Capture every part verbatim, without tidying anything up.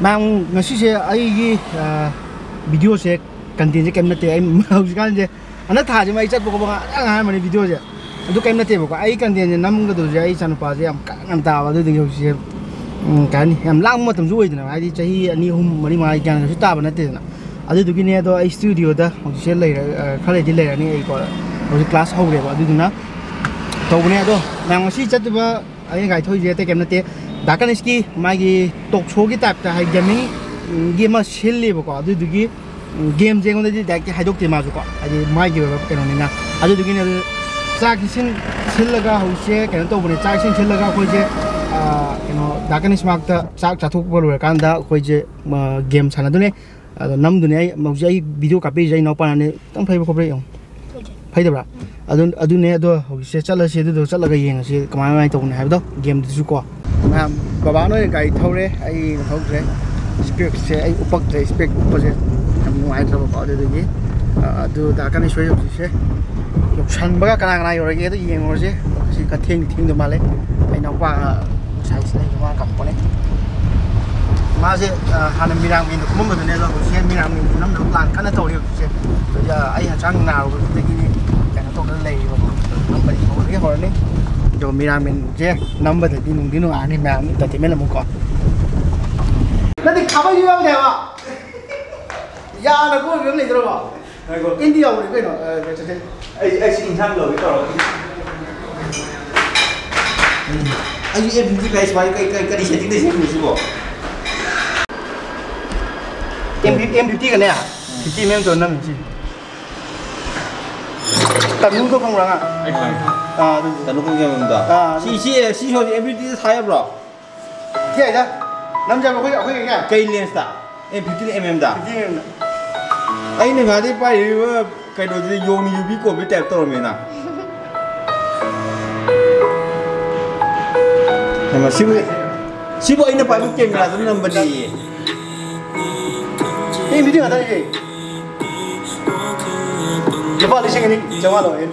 ꯃꯌꯥꯝ, ꯉꯁꯤꯁꯦ ꯑꯩꯒꯤ, ꯑ, videoꯁꯦ, contentꯁꯦ ꯀꯩꯝ ꯅꯠꯇꯦ꯫ ꯑꯩ ꯍꯧꯖꯤꯛꯀꯥꯟꯁꯦ, ꯍꯟꯗꯛ ꯊꯥꯁꯤꯃ ꯑꯩ ꯆꯠꯄ ꯈꯣꯠꯄ ꯉꯥꯛꯇ ꯉꯥꯏꯔꯝꯕꯅꯤ videoꯁꯦ꯫ ꯑꯗꯨ ꯀꯩꯝ ꯅꯠꯇꯦꯕꯀꯣ꯫ ꯑꯩ contentꯁꯦ ꯅꯝꯒꯗꯧꯁꯦ ꯑꯩ ꯏꯆꯥꯅꯨꯄꯥꯁꯦ ꯌꯥꯝ ꯀꯥ ꯉꯟ ꯇꯥꯕ꯫ ꯑꯗꯨꯗꯨꯒꯤ ꯍꯧꯖꯤꯛꯁꯦ, ꯎꯝ, ꯀꯩ ꯍꯥꯏꯅꯤ, ꯌꯥꯝ ꯂꯥꯡꯕ ꯃꯇꯝꯁꯨ ꯑꯣꯏꯗꯅ, ꯍꯥꯏꯗꯤ ꯆꯍꯤ ꯑꯅꯤ, ꯑꯍꯨꯝ, ꯃꯔꯤ, ꯃꯉꯥ ꯒ꯭ꯌꯥꯟ ꯀꯩꯁꯨ ꯇꯥꯕ ꯅꯠꯇꯦꯗꯅ꯫ ꯑꯗꯨꯗꯨꯒꯤꯅꯦ꯫ ꯑꯗꯣ ꯑꯩ studioꯗ ꯍꯧꯖꯤꯛꯁꯦ ꯂꯩꯔ-, ꯑ, ꯈꯔ ꯂꯩꯗꯤ ꯂꯩꯔꯅꯤ꯫ ꯑꯩꯀꯣ ꯍꯧꯖꯤꯛ class ꯍꯧꯔꯦꯕ꯫ ꯑꯗꯨꯗꯨꯅ ꯇꯧꯕꯅꯦ꯫ ꯑꯗꯣ ꯃꯌꯥꯝ, ꯉꯁꯤ ꯆꯠꯇꯣꯏꯕ ꯑꯩꯅ ꯒꯥꯔꯤ ꯊꯧꯔꯤꯁꯦ ꯑꯇꯩ ꯀꯩꯝ ꯅꯠꯇꯦ, ꯗꯥ ꯀꯅꯤꯁꯀꯤ ꯃꯥꯒꯤ talk showꯒꯤ typeꯇ, ꯍꯥꯏꯗꯤ gamingꯒꯤ ꯑꯃ ꯁꯤꯜꯂꯤꯕꯀꯣ꯫ ꯑꯗꯨꯗꯨꯒꯤ gameꯁꯦ ꯑꯩꯉꯣꯟꯗꯗꯤ directly ꯍꯥꯏꯗꯣꯛꯇꯦ ꯃꯥꯁꯨꯀꯣ, ꯍꯥꯏꯗꯤ ꯃꯥꯒꯤ ꯑꯣꯏꯕ ꯀꯩꯅꯣꯅꯤꯅ꯫ ꯑꯗꯨꯗꯨꯒꯤꯅꯦ꯫ ꯑꯗꯨ ꯆꯥꯛꯁꯤ ꯁꯤꯟ-, ꯁꯤꯜꯂꯒ ꯍꯧꯖꯤꯛꯁꯦ ꯀꯩꯅꯣ ꯇꯧꯕꯅꯦ, ꯆꯥꯛ ꯏꯁꯤꯡ ꯁꯤꯜꯂꯒ ꯑꯩꯈꯣꯏꯁꯦ, ꯑ, ꯀꯩꯅꯣ, ꯗꯥ ꯀꯅꯤꯁ ꯃꯅꯥꯛꯇ ꯆꯥꯛ ꯆꯥꯊꯣꯛꯄ ꯂꯣꯏꯔꯀꯥꯟꯗ ꯑꯩꯈꯣꯏꯁꯦ, ꯑ, game ꯁꯥꯟꯅꯗꯣꯏꯅꯦ꯫ ꯑꯗꯣ ꯅꯝꯗꯨꯅꯦ ꯑꯩ ꯍꯧꯖꯤꯛ ꯑꯩ video ꯀꯥꯞꯄꯤꯔꯤꯁꯦ ꯑꯩ ꯏꯅꯥꯎꯄꯥꯅꯅꯦ꯫ ꯈꯤꯇꯪ ꯐꯩꯕ ꯈꯣꯠꯄ꯭ꯔꯥ ꯌꯦꯡꯉꯣ꯫ ꯐꯩꯗꯕ꯭ꯔꯥ? ꯑꯗꯨ, ꯑꯗꯨꯅꯦ꯫ ꯑꯗꯣ ꯍꯧꯖꯤꯛꯁꯦ ꯆꯠꯂꯁꯤ, ꯑꯗꯨꯗꯣ ꯆꯠꯂꯒ ꯌꯦꯡꯉꯁꯤ ꯀꯃꯥꯏ ꯀꯃꯥꯏꯅ ꯇꯧꯕꯅꯦ ꯍꯥꯏꯕꯗꯣ, gameꯗꯨꯁꯨ ꯀꯣ꯫ ꯃꯌꯥꯝ, ꯕꯕꯥꯅ ꯑꯣꯏꯅ ꯒꯥꯔꯤ ꯊꯧꯔꯦ, ꯑꯩꯅ ꯊꯧꯗ꯭ꯔꯦ꯫ Specꯁꯦ ꯑꯩ ꯎꯞꯄꯛꯇ꯭ꯔꯦ, spec ꯎꯞꯄꯁꯦ ꯌꯥꯝ ꯅꯨꯡꯉꯥꯏꯇ꯭ꯔꯕꯀꯣ꯫ ꯑꯗꯨꯗꯨꯒꯤ, ꯑ, ꯑꯗꯨ ꯗꯥ ꯀꯅꯤꯁ ꯍꯣꯏ ꯍꯧꯖꯤꯛꯁꯦ ꯌꯧꯁꯟꯕꯒ ꯀꯅꯥ ꯀꯅꯥ ꯌꯧꯔꯒꯦ ꯑꯗꯨ ꯌꯦꯡꯉꯨꯔꯁꯦ꯫ ꯉꯁꯤ ꯈꯔ ꯊꯦꯡꯗꯤ ꯊꯦꯡꯗꯧ ꯃꯥꯜꯂꯦ꯫ ꯑꯩ ꯏꯅꯥꯎꯄꯥ ꯉꯁꯥꯏ ꯁꯤꯗ ꯂꯩꯕ ꯃꯥ ꯀꯞꯄꯅꯦ꯫ ꯃꯥꯁꯦ, ꯑ, ꯍꯥꯟꯅ ꯃꯤꯔꯥꯡꯃꯦꯟꯗ ꯀꯨꯝꯃꯝꯕꯗꯨꯅꯦ, ꯑꯗꯣ ꯍꯧꯖꯤꯛꯁꯦ ꯃꯤꯔꯥꯡꯃꯦꯟ ꯀꯨꯝꯅꯝꯅꯕ plan ꯀꯟꯅ ꯇꯧꯔꯤ ꯍꯧꯖꯤꯛꯁꯦ꯫ ꯑꯗꯨꯗ ꯑꯩ ꯍꯛꯆꯥꯡ ꯅꯥꯔꯨꯕꯗꯒꯤꯗꯤ ꯀꯩꯅꯣ ꯇꯧꯗꯅ ꯂꯩꯔꯤꯕꯀꯣ꯫ ꯅꯝꯕꯗꯤ ꯍꯧꯔꯒꯦ ꯍꯧꯔꯅꯤ꯫ ꯑꯗꯣ ꯃꯤꯔꯥꯡꯃꯦꯟꯁꯦ ꯅꯝꯕꯗꯗꯤ ꯅꯨꯡꯗꯤ ꯅꯨꯡꯉꯥꯏꯔꯅꯤ ꯃꯌꯥꯝ entertainment ꯑꯃꯨꯛꯀꯣ꯫ ꯅꯠꯇꯦ, ꯈꯥꯕꯩꯁꯨ ꯌꯥꯎꯗꯦ ꯍꯥꯏꯕ꯫ ꯌꯥꯅ ꯀꯣꯏꯕ ꯑꯃ ꯂꯩꯗ꯭ꯔꯕꯣ? ꯉꯥꯏꯈꯣ꯫ ꯏꯟꯗꯤ ꯌꯥꯎꯕꯅꯤ ꯀꯩꯅꯣ, ꯑ, ꯆꯠ-, ꯆꯠ-, ꯑꯩ, ꯑꯩ ꯁꯤ ꯏꯟꯁꯥꯡ ꯂꯧꯒꯦ ꯇꯧꯔꯒ꯫ ꯑꯩꯁꯨ M fifty ꯀꯥꯏ ꯁꯨꯃꯥꯏꯅ ꯀꯩ, ꯀꯩ, ꯀꯔꯤ settingꯗ ꯁꯦꯝꯃꯤꯅꯣ ꯁꯤꯕꯣ? M fifty, M fiftyꯒꯅꯦ, fifty mm ꯇꯧꯔ ꯅꯝꯃꯤꯁꯤ꯫ ꯇꯅꯨꯗꯣ ꯈꯪꯕ꯭ꯔꯥ, ꯑꯉꯥꯡ? ꯑꯩ ꯈꯪꯉꯦ꯫ ꯑꯥ, ꯑꯗꯨ꯫ ꯇꯅꯨ ꯈꯪꯉꯦ ꯃꯃꯤꯡꯗꯣ? ꯑꯥ, ꯑꯗꯨ꯫ ꯁꯤ, ꯁꯤ, ꯁꯤ ꯍꯧꯖꯤꯛ M fiftyꯗ ꯊꯥ ꯌꯥꯕ꯭ꯔꯣ? ꯊꯤ ꯍꯥꯏꯗ꯫ ꯅꯝꯖꯕ ꯑꯩꯈꯣꯏ, ꯑꯩꯈꯣꯏꯒꯤ ꯀꯌꯥ? ꯀꯩ lensꯇ? M fifty mmꯗ? Fifty mmꯗ꯫ ꯑꯩꯅ ꯉꯥꯗꯩ ꯄꯥꯏꯔꯤꯕ ꯀꯩꯅꯣꯁꯤꯗꯤ ꯌꯣꯡꯅ ꯌꯨꯕꯤ ꯀꯣꯟꯕꯩ type ꯇꯧꯔꯝꯃꯦꯅ꯫ ꯍꯩꯃꯥ, ꯁꯤꯕꯨ, ꯁꯤꯕꯨ ꯑꯩꯅ ꯄꯥꯏꯕ cameraꯗ ꯅꯝꯕꯅꯦꯌꯦ꯫ M fifty ꯉꯥꯛꯇꯅꯦ꯫ ꯂꯨꯄꯥ ꯂꯤꯁꯤꯡ ꯑꯅꯤ ꯆꯥꯝꯃꯉꯥ ꯂꯧꯔꯦ꯫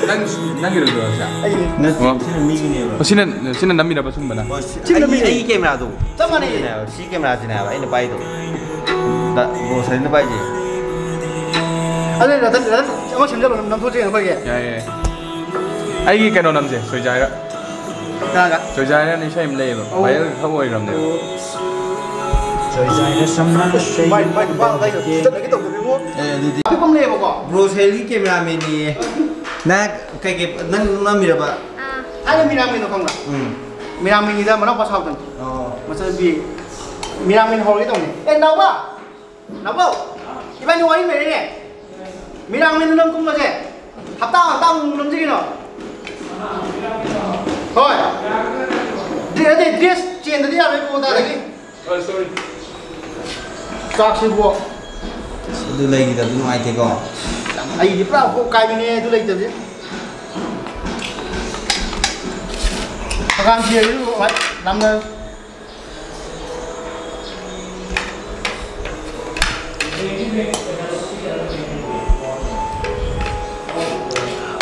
ꯅꯪ, ꯅꯪꯒꯤꯔꯣ ꯑꯗꯨ ꯍꯥꯏꯁꯦ? ꯑꯩꯒꯤ꯫ ꯅꯠꯇꯦ, ꯑꯣ꯫ ꯁꯤꯅ ꯃꯤꯒꯤꯅꯦꯕ꯫ ꯑꯣ, ꯁꯤꯅ, ꯁꯤꯅ ꯅꯝꯃꯤꯔꯕ ꯁꯨꯝꯕꯅ? ꯍꯣꯏ, ꯁꯤ-, ꯁꯤꯅ ꯑꯩꯒꯤ, ꯃꯤꯒꯤ꯫ ꯑꯩꯒꯤ ꯀꯦꯃꯦꯔꯥꯗꯨ꯫ ꯆꯞ ꯃꯥꯟꯅꯩꯌꯦ꯫ ꯁꯤꯅꯦꯕ, ꯁꯤ ꯀꯦꯃꯦꯔꯥꯁꯤꯅꯦꯕ ꯑꯩꯅ ꯄꯥꯏꯗꯣ꯫ ꯗ-, ꯕ꯭ꯔꯣꯁꯔꯤꯅ ꯄꯥꯏꯁꯦ꯫ ꯑꯗꯨ ꯔꯇꯟ, ꯔꯇꯟ ꯑꯃ ꯁꯦꯝꯖꯜꯂꯣ, ꯅꯝꯊꯣꯛꯁꯦ ꯑꯩꯈꯣꯏꯒꯤ꯫ ꯌꯥꯏ, ꯌꯥꯏ꯫ ꯑꯩꯒꯤ ꯀꯩꯅꯣ ꯅꯝꯁꯦ, ꯁꯣꯏꯖꯥꯏꯔ꯫ ꯀꯅꯥꯒ? ꯁꯣꯏꯖꯥꯏꯔꯅ ꯏꯁꯩ ꯑꯃ ꯂꯩꯌꯦꯕ, ꯑꯣ꯫ ꯚꯥꯏꯔꯦꯜ ꯈꯔ ꯑꯣꯏꯔꯝꯅꯦꯕ꯫ ꯑꯣ꯫ ꯁꯣꯏꯖꯥꯏꯔ ꯁꯝꯅ ꯑꯁ, ꯃꯥꯏ, ꯃꯥꯏ ꯅꯨꯄꯥ ꯑꯃ ꯂꯩꯌꯦ꯫ ꯐꯨꯗꯠꯅꯒꯦ ꯇꯧꯕꯅꯤꯉꯣ꯫ ꯑꯦ, ꯑꯗꯨꯗꯤ ꯑꯗꯨꯒꯨꯝ ꯂꯩꯌꯦꯕꯀꯣ꯫ ꯕ꯭ꯔꯣꯁꯔꯤꯒꯤ ꯀꯦꯃꯦꯔꯥꯃꯦꯟꯅꯤꯌꯦ꯫ ꯅꯪ ꯀꯩꯀꯩ, ꯅꯪ ꯅꯝꯃꯤꯔꯕ? ꯑꯥ꯫ ꯊꯥꯏꯅ ꯃꯤꯔꯥꯡꯃꯤꯟꯗꯣ ꯈꯪꯕ꯭ꯔꯥ? ꯎꯝ꯫ ꯃꯤꯔꯥꯡꯃꯤꯟꯒꯤꯗ ꯃꯅꯥꯎꯄꯥ ꯁꯥꯎꯗꯅ꯫ ꯑꯣ꯫ ꯃꯆꯟꯅꯨꯄꯤ ꯃꯤꯔꯥꯡꯃꯤꯟ ꯍꯧꯔꯒꯦ ꯇꯧꯅꯤ꯫ ꯑꯦ, ꯅꯥꯎꯕ! ꯅꯥꯎꯕ! ꯏꯕꯥꯅꯤ ꯋꯥꯔꯤ ꯂꯩꯔꯦꯅꯦ꯫ ꯃꯤꯔꯥꯡꯃꯤꯟꯗ ꯅꯪ ꯀꯨꯝꯕꯁꯦ ꯍꯞꯇꯥ ꯍꯞꯇꯥ ꯑꯃꯨꯛ ꯅꯝꯁꯤ ꯀꯩꯅꯣ꯫ ꯍꯣꯏ꯫ ꯗ꯭ꯔꯦ-, ꯅꯠꯇꯦ, ꯗ꯭ꯔꯦꯁ ꯆꯦꯟꯗꯗꯤ ꯌꯥꯔꯣꯏꯀꯣ, ꯑꯗꯥꯗꯒꯤ꯫ ꯆꯥꯛꯁꯤꯕꯨ꯫ ꯑꯁ, ꯑꯗꯨ ꯂꯩꯈꯤꯗꯕꯗꯤ ꯅꯨꯡꯉꯥꯏꯇꯦꯀꯣ꯫ ꯑꯩꯗꯤ ꯄꯨꯔꯥ ꯀꯣꯛ ꯀꯥꯏꯕꯤꯅꯦ ꯑꯗꯨ ꯂꯩꯇꯕꯁꯦ꯫ ꯊꯀꯥꯟ ꯊꯤꯔꯁꯨ ꯍꯣꯏ, ꯌꯥꯝꯅ꯫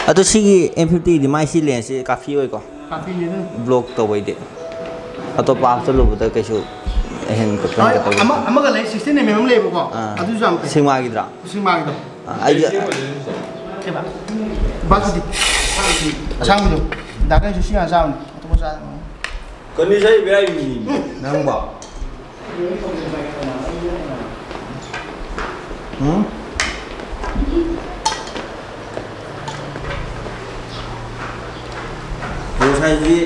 ꯑꯗꯣ ꯁꯤꯒꯤ ꯑꯦꯝ ꯐꯤꯐꯇꯤꯗꯤ ꯃꯥꯏ ꯁꯤ ꯂꯦꯟꯁꯁꯤ ꯀꯥꯐꯤ ꯑꯣꯏꯀꯣ? ꯀꯥꯐꯤꯅꯦ ꯑꯗꯨꯅ꯫ ꯕ꯭ꯂꯣꯛ ꯇꯧꯕꯩꯗꯤ꯫ ꯑꯇꯣꯞꯄ ꯍꯥꯞꯆꯜꯂꯨꯕꯗ ꯀꯩꯁꯨ ꯑꯍꯦꯟ ꯈꯣꯠꯍꯦꯟ ꯍꯣꯏ, ꯀꯩꯗꯧꯕ ꯑꯃ, ꯑꯃꯒ ꯂꯩ, ꯁꯤꯛꯁꯇꯤꯟ ꯑꯦꯝ ꯑꯦꯝ ꯑꯃ ꯂꯩꯌꯦꯕꯀꯣ꯫ ꯑꯥ꯫ ꯑꯗꯨꯁꯨ ꯌꯥꯝ ꯐꯩ꯫ ꯁꯤꯡꯃꯥꯒꯤꯗ꯭ꯔꯥ? ꯁꯤꯡꯃꯥꯒꯤꯗꯣ꯫ ꯑꯥ, ꯑꯩꯗꯤ ꯀꯩꯕ? ꯕꯥꯁꯃꯇꯤ꯫ ꯑꯁꯥꯡꯕꯤꯗꯣ꯫ ꯗꯥ ꯀꯩꯁꯨ ꯁꯤ ꯉꯥ ꯆꯥꯕꯅꯤ꯫ ꯑꯇꯣꯞꯄ ꯆꯥꯗꯕꯅꯤ꯫ ꯀꯟꯗꯤꯁꯟ ꯕꯦꯔꯥ ꯃꯤꯅꯤ꯫ ꯅꯪꯕꯣ? ꯎꯝ? ꯉꯁꯥꯏꯗꯤ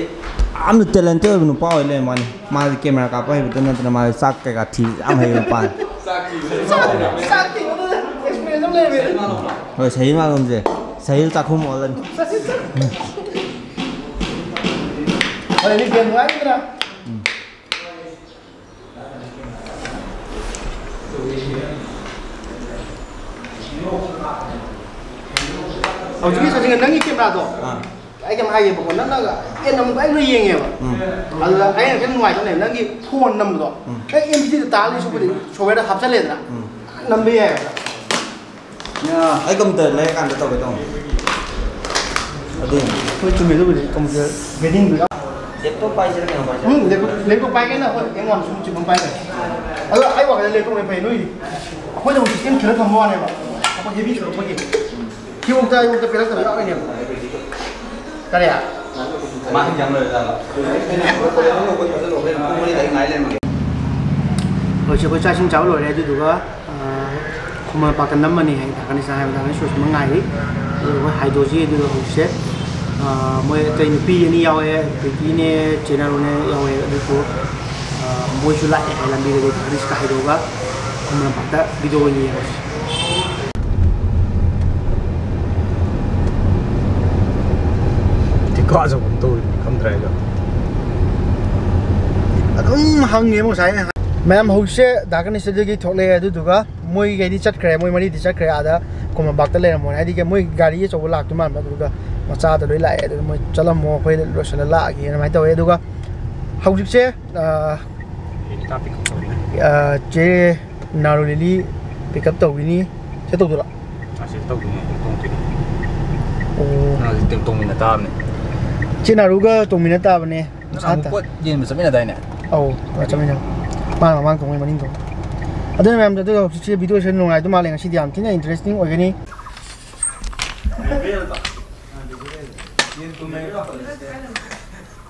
ꯌꯥꯝꯅ ꯇꯦꯂꯦꯟꯇꯦꯠ ꯑꯣꯏꯕ ꯅꯨꯄꯥ ꯑꯣꯏ ꯂꯩꯔꯝꯃꯦ ꯃꯥꯅꯤ꯫ ꯃꯥꯗꯤ ꯀꯦꯃꯦꯔꯥ ꯀꯥꯞꯄ ꯍꯩꯕꯇ ꯅꯠꯇꯅ ꯃꯥꯗꯤ ꯆꯥꯛ ꯀꯩꯀꯥ ꯊꯤꯕꯁꯨ ꯌꯥꯝ ꯍꯩꯕ ꯅꯨꯄꯥꯅꯤ꯫ ꯆꯥꯛ ꯊꯤꯕꯗ ꯑꯦꯛꯁꯄꯤꯔꯤꯌꯦꯟꯁ ꯑꯃ ꯂꯩꯔꯝꯃꯦ꯫ ꯍꯣꯏ, ꯁꯍꯤꯜ ꯃꯥꯂꯣꯝꯁꯦ꯫ ꯁꯍꯤꯜ ꯆꯥꯛꯈꯨꯝ ꯑꯣꯜꯂꯅꯤ꯫ ꯍꯣꯏ, ꯑꯗꯨꯗꯤ ꯒꯦꯝ ꯅꯨꯡꯉꯥꯏꯈꯤꯗ꯭ꯔꯥ? ꯎꯝ꯫ ꯍꯧꯖꯤꯛꯀꯤ ꯁꯥꯖꯤꯟꯒ ꯅꯪꯒꯤ ꯀꯦꯃꯦꯔꯥꯗꯣ, ꯑꯥ꯫ ꯑꯩ ꯀꯩꯅꯣꯝ ꯍꯥꯏꯒꯦꯕꯀꯣ, ꯅꯪꯅꯒ ꯑꯦ ꯅꯝꯕ ꯑꯩ ꯂꯣꯏ ꯌꯦꯡꯉꯦꯕ꯫ ꯎꯝ꯫ ꯑꯗꯨꯗ ꯑꯩꯅ ꯈꯤꯇꯪ ꯅꯨꯡꯉꯥꯏꯇꯕ ꯂꯩꯕ, ꯅꯪꯒꯤ ꯐꯣꯟ ꯅꯝꯕꯗꯣ, ꯎꯝ꯫ ꯅꯪ ꯑꯦꯝ ꯄꯤ ꯊ꯭ꯔꯤꯗ ꯇꯥꯍꯜꯂꯤ ꯁꯔꯨꯛꯄꯨꯗꯤ ꯁꯣꯞꯋꯦꯌꯔꯗ ꯍꯥꯞꯆꯜꯂꯦꯗꯅ, ꯎꯝ꯫ ꯅꯝꯕ ꯌꯥꯏꯌꯦꯕ꯫ ꯑꯩ ꯀꯝꯄ꯭ꯌꯨꯇꯔ ꯂꯩꯔꯀꯥꯟꯗ ꯇꯧꯒꯦ ꯇꯧꯅꯤ꯫ ꯑꯗꯨꯏꯅꯤ꯫ ꯍꯣꯏ, ꯆꯨꯝꯃꯦ ꯑꯗꯨꯕꯨꯗꯤ꯫ ꯀꯝꯄ꯭ꯌꯨꯇꯔ ꯒ꯭ꯔꯦꯗꯤꯡꯗꯨ ꯌꯥꯝ ꯂꯦꯞꯇꯣꯞ ꯄꯥꯏꯁꯤꯔ ꯀꯩꯅꯣ ꯄꯥꯏꯁꯤꯔ? ꯎꯝ, ꯂꯦꯞꯇꯣꯞ, ꯂꯦꯞꯇꯣꯞ ꯄꯥꯏꯒꯦꯅ ꯑꯩꯈꯣꯏ ꯑꯦꯝ ꯋꯥꯟ ꯁꯨꯝ ꯆꯤꯞ ꯑꯃ ꯄꯥꯏꯈ꯭ꯔꯦ꯫ ꯑꯗꯣ ꯑꯩ ꯋꯥꯈꯜꯗ ꯂꯦꯞꯇꯣꯞꯅ ꯐꯩ ꯅꯣꯏꯗꯤ꯫ ꯑꯩꯈꯣꯏꯅ ꯑꯃꯨꯛ ꯁꯤꯁꯇꯦꯝ ꯈꯤꯜꯂ ꯊꯝꯕ ꯋꯥꯅꯦꯕ꯫ ꯑꯩꯈꯣꯏ ꯍꯦꯚꯤ ꯁꯨꯔꯛꯄꯒꯤ꯫ ꯁꯤꯐꯥꯎꯗ ꯑꯩꯉꯣꯟꯗ ꯄꯤꯔꯛꯇꯕ ꯌꯥꯎꯔꯤꯅꯦꯕ꯫ ꯀꯔꯤ? ꯃꯥ ꯑꯦꯛꯖꯥꯝ ꯂꯣꯏꯔꯖꯥꯠꯂꯣ? ꯍꯧꯖꯤꯛ ꯑꯩꯈꯣꯏ ꯆꯥꯛ ꯏꯁꯤꯡ ꯆꯥꯕ ꯂꯣꯏꯔꯦ, ꯑꯗꯨꯗꯨꯒ, ꯑ, ꯈꯨꯃꯟ ꯂꯝꯄꯥꯛꯇ ꯅꯝꯃꯅꯤ ꯍꯥꯏ, ꯗꯥ ꯒꯅꯦꯁꯅ ꯍꯥꯏꯕ, ꯗꯥ ꯒꯅꯦꯁ ꯁꯣꯁ ꯑꯃ ꯉꯥꯏꯔꯤ꯫ ꯑꯗꯨꯒ ꯑꯩꯈꯣꯏ ꯍꯥꯏꯗꯣꯛꯑꯁꯤ꯫ ꯑꯗꯨꯒ ꯍꯧꯖꯤꯛꯁꯦ, ꯑ, ꯃꯣꯏ ꯑꯇꯩ ꯅꯨꯄꯤ ꯑꯅꯤ ꯌꯥꯎꯋꯦ, ꯄ꯭ꯔꯤꯇꯤꯅꯦ, ꯆꯦ ꯅꯥꯔꯨꯅꯦ ꯌꯥꯎꯋꯦ꯫ ꯑꯗꯨꯁꯨ, ꯑ, ꯃꯣꯏꯁꯨ ꯂꯥꯛꯑꯦ ꯍꯥꯏ ꯂꯝꯕꯤꯗꯒꯤ, ꯗꯥ ꯒꯅꯦꯁꯀ ꯍꯥꯏꯗꯣꯛꯑꯒ ꯈꯨꯃꯟ ꯂꯝꯄꯥꯛꯇ ꯚꯤꯗꯤꯑꯣ ꯑꯣꯏꯅ ꯌꯦꯡꯉꯁꯤ꯫ ꯊꯤꯀꯥ ꯑꯆꯧꯕ ꯑꯃ ꯇꯧꯔꯤꯅꯤ, ꯈꯪꯗ꯭ꯔꯦ ꯑꯩꯗꯣ꯫ ꯑꯗꯨꯝ ꯍꯪꯉꯦ ꯉꯁꯥꯏ꯫ ꯃꯌꯥꯝ ꯍꯧꯖꯤꯛꯁꯦ ꯗꯥ ꯒꯅꯦꯁꯇꯒꯤ ꯊꯣꯛꯂꯛꯑꯦ, ꯑꯗꯨꯗꯨꯒ ꯃꯣꯏꯒꯩꯗꯤ ꯆꯠꯈ꯭ꯔꯦ, ꯃꯣꯏ ꯃꯔꯤꯗꯤ ꯆꯠꯈ꯭ꯔꯦ ꯑꯥꯗ ꯈꯨꯃꯟ ꯂꯝꯄꯥꯛꯇ ꯂꯩꯔꯝꯃꯣꯅꯦ꯫ ꯍꯥꯏꯗꯤ ꯃꯣꯏ ꯒꯥꯔꯤ ꯑꯆꯧꯕ ꯂꯥꯛꯇꯣꯏ ꯃꯥꯟꯕ, ꯑꯗꯨꯒ ꯃꯆꯥꯗ ꯂꯣꯏ ꯂꯥꯛꯑꯦ꯫ ꯑꯗꯨꯅ ꯃꯣꯏ ꯆꯠꯂꯝꯃꯣ, ꯑꯩꯈꯣꯏ ꯂꯣꯏꯁꯤꯜꯂ ꯂꯥꯛꯑꯒꯦꯅ ꯑꯗꯨꯃꯥꯏꯅ ꯇꯧꯋꯦ꯫ ꯑꯗꯨꯒ ꯍꯧꯖꯤꯛꯁꯦ, ꯑ, ꯑ, ꯆꯦ ꯅꯥꯔꯨ ꯂꯤꯂꯤ ꯄꯤꯛ ꯑꯞ ꯇꯧꯈꯤꯅꯤ꯫ ꯁꯤ ꯇꯧꯗꯣꯏꯔꯣ? ꯑꯁꯤ ꯇꯧꯗꯣꯏꯅꯦ, ꯇꯣꯡꯗꯣꯏꯅꯦ꯫ ꯑꯣ꯫ ꯅꯪ ꯍꯧꯖꯤꯛ ꯇꯣꯡꯃꯤꯟꯅ ꯇꯥꯕꯅꯦ꯫ ꯆꯦ ꯅꯥꯔꯨꯒ ꯇꯣꯡꯃꯤꯟꯅ ꯇꯥꯕꯅꯦ꯫ ꯅꯪ ꯅꯍꯥꯟ ꯄꯣꯠ ꯌꯦꯟꯕ ꯆꯠꯃꯤꯟꯅꯗꯥꯏꯅꯦ? ꯑꯧ, ꯆꯠꯃꯤꯟꯅ-, ꯃꯥꯅ ꯃꯃꯥꯡ ꯇꯣꯡꯉꯤ, ꯃꯅꯤꯡ ꯇꯣꯡꯉꯤ꯫ ꯑꯗꯨꯅ ꯃꯌꯥꯝꯗꯣ, ꯑꯗꯨꯒ ꯍꯧꯖꯤꯛꯁꯦ ꯚꯤꯗꯤꯑꯣꯁꯦ ꯅꯨꯡꯉꯥꯏꯗꯧ ꯃꯥꯜꯂꯦ꯫ ꯉꯁꯤꯗꯤ ꯌꯥꯝ ꯊꯤꯅ ꯏꯟꯇꯔꯦꯁꯇꯤꯡ ꯑꯣꯏꯒꯅꯤ꯫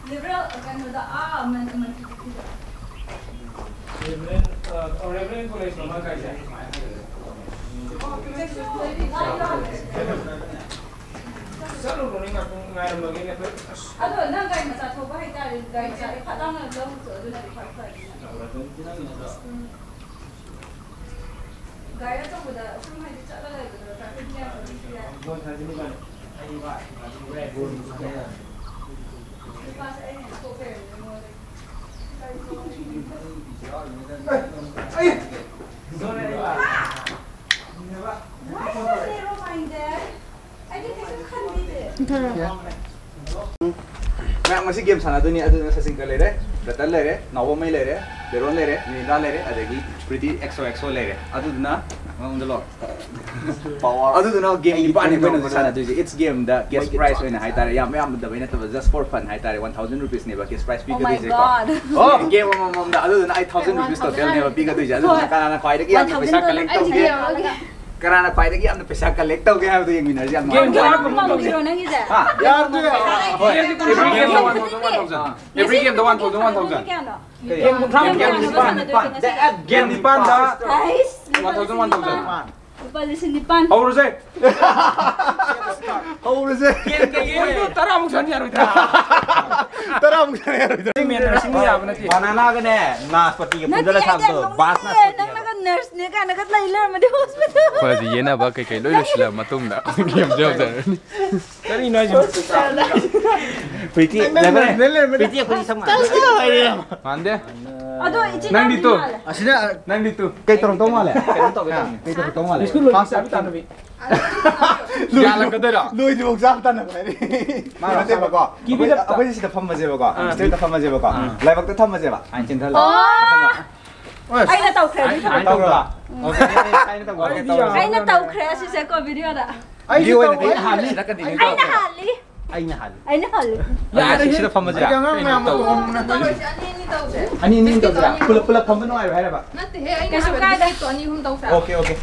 ꯂꯤꯕꯔꯦꯜ, ꯀꯩꯅꯣꯗ, ꯑꯥ, ꯃꯟ-, ꯃꯟꯇ꯭ꯔꯤ ꯄꯨꯈ꯭ꯔꯤꯗ꯫ ꯔꯦꯚꯔꯦꯟ, ꯑ, ꯔꯦꯚꯔꯦꯟ ꯀꯣꯂꯦꯖ ꯃꯃꯥꯡ ꯀꯥꯏꯁꯦ? ꯆꯠꯂꯨꯔꯣꯅꯦ, ꯉꯥꯛꯇꯪ ꯉꯥꯏꯔꯝꯃꯒꯦꯅꯦ ꯑꯩꯈꯣꯏ꯫ ꯑꯁ꯫ ꯑꯗꯣ ꯅꯪ ꯒꯥꯔꯤ ꯃꯆꯥ ꯊꯧꯕ ꯍꯩꯇꯥꯔꯗꯤ, ꯒꯥꯔꯤ ꯃꯆꯥꯗ ꯐꯠ ꯂꯥꯎꯅ ꯂꯧꯔꯨꯆꯣ, ꯑꯗꯨꯅꯗꯤ ꯈ꯭ꯋꯥꯏ ꯐꯔꯅꯤ꯫ ꯒꯥꯔꯤ ꯑꯆꯧꯕꯗ ꯁꯨꯝ ꯍꯥꯏꯗꯤ ꯆꯠꯂ ꯂꯩꯕꯗꯣ ꯇ꯭ꯔꯥꯐꯤꯛ ꯖꯥꯝ ꯑꯣꯏꯕꯁꯨ ꯌꯥꯏ꯫ ꯅꯨꯄꯥꯁꯦ ꯑꯩꯅ ꯍꯦꯟꯅ ꯊꯣꯛ ꯂꯩꯔꯝꯃꯦ ꯃꯉꯣꯟꯗꯒꯤ꯫ ꯃꯥꯅ ꯅꯦꯔꯣ ꯃꯥꯏꯟꯗꯦꯗ꯫ ꯑꯩꯗꯤ ꯀꯩꯁꯨ ꯈꯟꯕꯤꯗꯦ꯫ ꯃꯌꯥꯝ ꯉꯁꯤ ꯒꯦꯝ ꯁꯥꯟꯅꯗꯣꯏꯅꯤ꯫ ꯑꯗꯨꯅ ꯁꯆꯤꯟꯀ ꯂꯩꯔꯦ, ꯔꯇꯟ ꯂꯩꯔꯦ, ꯅꯥꯎꯕꯝꯃꯩ ꯂꯩꯔꯦ, ꯕꯦꯔꯣꯟ ꯂꯩꯔꯦ, ꯃꯤꯅꯤꯗꯥ ꯂꯩꯔꯦ, ꯑꯗꯒꯤ ꯄ꯭ꯔꯤꯇꯤ ꯑꯦꯛꯁꯣ ꯑꯦꯛꯁꯣ ꯂꯩꯔꯦ꯫ ꯑꯗꯨꯗꯨꯅ ꯃꯉꯣꯟꯗ ꯂꯣ꯫ ꯑꯗꯨꯗꯨꯅ ꯒꯦꯝ ꯅꯤꯄꯥꯟꯅꯦ ꯑꯩꯈꯣꯏꯅ ꯍꯧꯖꯤꯛ ꯁꯥꯟꯅꯗꯣꯏꯁꯦ꯫ It's game the cash prize ꯑꯣꯏꯅ ꯍꯥꯏꯇꯥꯔꯦ, ꯌꯥꯝ ꯌꯥꯝꯗꯕꯩ ꯅꯠꯇꯕ, just for fun ꯍꯥꯏꯇꯥꯔꯦ, one thousand rupees ꯅꯦꯕ cash prize ꯄꯤꯒꯗꯣꯏꯁꯦꯀꯣ꯫ ꯒꯦꯝ ꯑꯃꯃꯝꯗ꯫ ꯑꯗꯨꯗꯨꯅ eight thousand rupees total ꯅꯦꯕ ꯄꯤꯒꯗꯣꯏꯁꯦ꯫ ꯑꯗꯨꯗꯨꯅ ꯀꯅꯥꯅ ꯈ꯭ꯋꯥꯏꯗꯒꯤ ꯌꯥꯝꯅ ꯄꯩꯁꯥ collect ꯇꯧꯒꯦ? ꯀꯅꯥꯅ ꯈ꯭ꯋꯥꯏꯗꯒꯤ ꯌꯥꯝꯅ ꯄꯩꯁꯥ collect ꯇꯧꯒꯦ ꯍꯥꯏꯕꯗꯣ ꯌꯦꯡꯃꯤꯟꯅꯔꯁꯤ꯫ ꯌꯥꯝ ꯅꯨꯡꯉꯥꯏꯕ ꯄꯥꯝꯃꯤꯔꯣ ꯅꯪꯒꯤꯁꯦ? ꯍꯥ? ꯌꯥꯗ꯭ꯔꯦ꯫ ꯍꯣꯏ꯫ Every game ꯗ one thousand, one thousand꯫ Every game ꯗ one thousand, one thousand꯫ ꯀꯌꯥꯅꯣ? Game ꯀꯨꯟꯊ꯭ꯔꯥ ꯃꯨꯛ ꯒꯦꯝ ꯁꯥꯟꯅꯗꯣꯏꯁꯦ ꯅꯤꯄꯥꯟ꯫ ꯉꯁꯤ꯫ ꯒꯦꯝ ꯅꯤꯄꯥꯟꯗ ꯑꯩꯁ, ꯂꯨꯄꯥ one thousand, ꯂꯤꯁꯤꯡ one thousand꯫ ꯅꯤꯄꯥꯟ꯫ ꯂꯨꯄꯥ ꯂꯤꯁꯤꯡ ꯅꯤꯄꯥꯟ꯫ ꯍꯧꯔꯁꯦ꯫ ꯍꯧꯔꯁꯦ꯫ ꯃꯣꯏꯗꯣ ꯇꯔꯥꯃꯨꯛ ꯁꯥꯟꯅ ꯌꯥꯔꯣꯏꯗ꯭ꯔꯥ? ꯇꯔꯥꯃꯨꯛ ꯁꯥꯟꯅ ꯌꯥꯔꯣꯏꯗ꯭ꯔꯥ? ꯃꯦꯟ ꯅꯔꯁꯤꯡ ꯌꯥꯕ ꯅꯠꯇꯦ꯫ ꯕꯅꯥꯅꯥꯒꯅꯦ ꯅꯥꯁꯄꯇꯤꯒ ꯅꯠꯇꯦ, ꯄꯨꯟꯁꯤꯜꯂ ꯑꯩꯗꯤ ꯌꯥꯝ ꯁꯥꯕꯗꯣ ꯕꯥꯁ ꯅꯣꯛꯅꯤꯡꯉꯦ꯫ ꯅꯥꯁꯄꯇꯤ ꯍꯥꯏꯕ꯫ ꯅꯪꯅꯒ ꯅꯔꯁꯅꯦ ꯀꯥꯏꯅꯒ ꯂꯩ ꯂꯩꯔꯝꯃꯗꯤ ꯍꯣꯁꯄꯤꯇꯥꯜ꯫ ꯑꯩꯈꯣꯏ ꯍꯧꯖꯤꯛ ꯌꯦꯟꯅꯕ ꯀꯩꯀꯩ ꯂꯣꯏ ꯂꯣꯏꯁꯤꯜꯂ ꯃꯇꯨꯡꯗ ꯒꯦꯝꯁꯦ ꯍꯧꯖꯔꯅꯤ꯫ ꯀꯔꯤꯅꯣ ꯍꯥꯏꯁꯤꯕꯣ? ꯄ꯭ꯔꯤꯇꯤ, ꯅꯪ ꯂꯩꯕꯅꯦ꯫ ꯅꯪ ꯂꯩꯔꯝꯃꯅꯤ꯫ ꯄ꯭ꯔꯤꯇꯤ ꯑꯩꯈꯣꯏꯗꯤ ꯆꯞ ꯃꯥꯟꯅꯩ꯫ ꯃꯥꯟꯗꯦ꯫ ꯑꯗꯣ ꯏꯆꯤꯟ ꯅꯪꯗꯤ ꯏꯅꯥꯎꯗꯤ ꯇꯨ꯫ ꯃꯥꯜꯂꯦ꯫ ꯑꯁꯤꯅ ꯅꯪꯗꯤ ꯇꯨ꯫ ꯀꯩ ꯇꯧꯔꯝꯗꯧ ꯃꯥꯜꯂꯦ? ꯀꯩꯅꯣ ꯇꯧꯒꯦ ꯇꯧꯕꯅꯦ꯫ ꯀꯩ ꯇꯧꯔꯝꯗꯧ ꯃꯥꯜꯂꯦ? ꯕꯤꯁꯀꯨꯠ ꯂꯣꯏ ꯐꯥꯁ ꯆꯥꯕꯤ ꯇꯥꯅꯕꯤ꯫ ꯌꯥꯜꯂꯛꯀꯗꯣꯏꯔꯣ? ꯂꯣꯏꯗ꯭ꯔꯤꯐꯥꯎ ꯆꯥꯕ ꯇꯥꯅꯕ ꯍꯥꯏꯔꯤ꯫ ꯃꯥꯅ ꯅꯠꯇꯦꯕꯀꯣ꯫ ꯀꯤꯕꯤ ꯑꯩꯈꯣꯏ, ꯀꯞꯇ꯫ ꯑꯩꯈꯣꯏꯁꯦ ꯁꯤꯗ ꯐꯝꯃꯁꯦꯕꯀꯣ꯫ ꯑꯥ꯫ ꯁꯤꯗ ꯐꯝꯃꯁꯦꯕꯀꯣ꯫ ꯑꯥ꯫ ꯂꯥꯏꯕꯛꯇ ꯊꯝꯃꯁꯦꯕ꯫ ꯑꯥ, ꯆꯤꯟꯊꯜꯂꯣ꯫ ꯑꯣ꯫ ꯑꯩꯅ ꯇꯧꯈ꯭ꯔꯦ ꯑꯗꯨꯗꯤ꯫ ꯑꯩꯅ ꯇꯧꯈ꯭ꯔꯦ꯫ ꯇꯧꯔꯕ? ꯑꯣꯀꯦ, ꯑꯩꯅ ꯇꯧꯈ꯭ꯔꯦ꯫ ꯑꯩꯗꯤ ꯌꯥꯔꯦ꯫ ꯑꯩꯅ ꯇꯧꯈ꯭ꯔꯦ ꯑꯁꯤꯁꯦꯀꯣ ꯚꯤꯗꯤꯑꯣꯗ꯫ ꯑꯩꯁꯨ ꯚꯤꯗꯤꯑꯣ ꯑꯣꯏꯅꯗꯤ ꯇꯧꯋꯦ꯫ ꯑꯩꯅ ꯍꯥꯜꯂꯤ꯫ ꯑꯩꯅ ꯍꯥꯜꯂꯤ꯫ ꯑꯩꯅ ꯍꯥꯜꯂꯤ꯫ ꯑꯩꯅ ꯍꯥꯜꯂꯤ꯫ ꯌꯥꯔꯦ, ꯁꯤꯗ ꯐꯝꯃꯁꯤꯔꯥ? ꯑꯩꯗꯤ ꯑꯉꯥꯡ ꯃꯌꯥꯝ ꯇꯧꯔꯁꯤ, ꯑꯅꯤ, ꯑꯅꯤ ꯇꯧꯁꯦ꯫ ꯑꯅꯤ, ꯑꯅꯤ ꯇꯧꯁꯤꯔꯥ? ꯄꯨꯂꯞ, ꯄꯨꯂꯞ ꯐꯝꯕ ꯅꯨꯡꯉꯥꯏꯔꯣꯏ ꯍꯥꯏꯔꯕ? ꯅꯠꯇꯦꯍꯦ, ꯑꯩꯅ ꯀꯩꯁꯨ ꯍꯥꯏꯕꯗꯤ ꯀꯥꯏꯗꯦ꯫ ꯁꯤꯠꯇꯣ ꯑꯅꯤ, ꯑꯍꯨꯝ ꯇꯧꯁꯦ꯫ Okay, okay.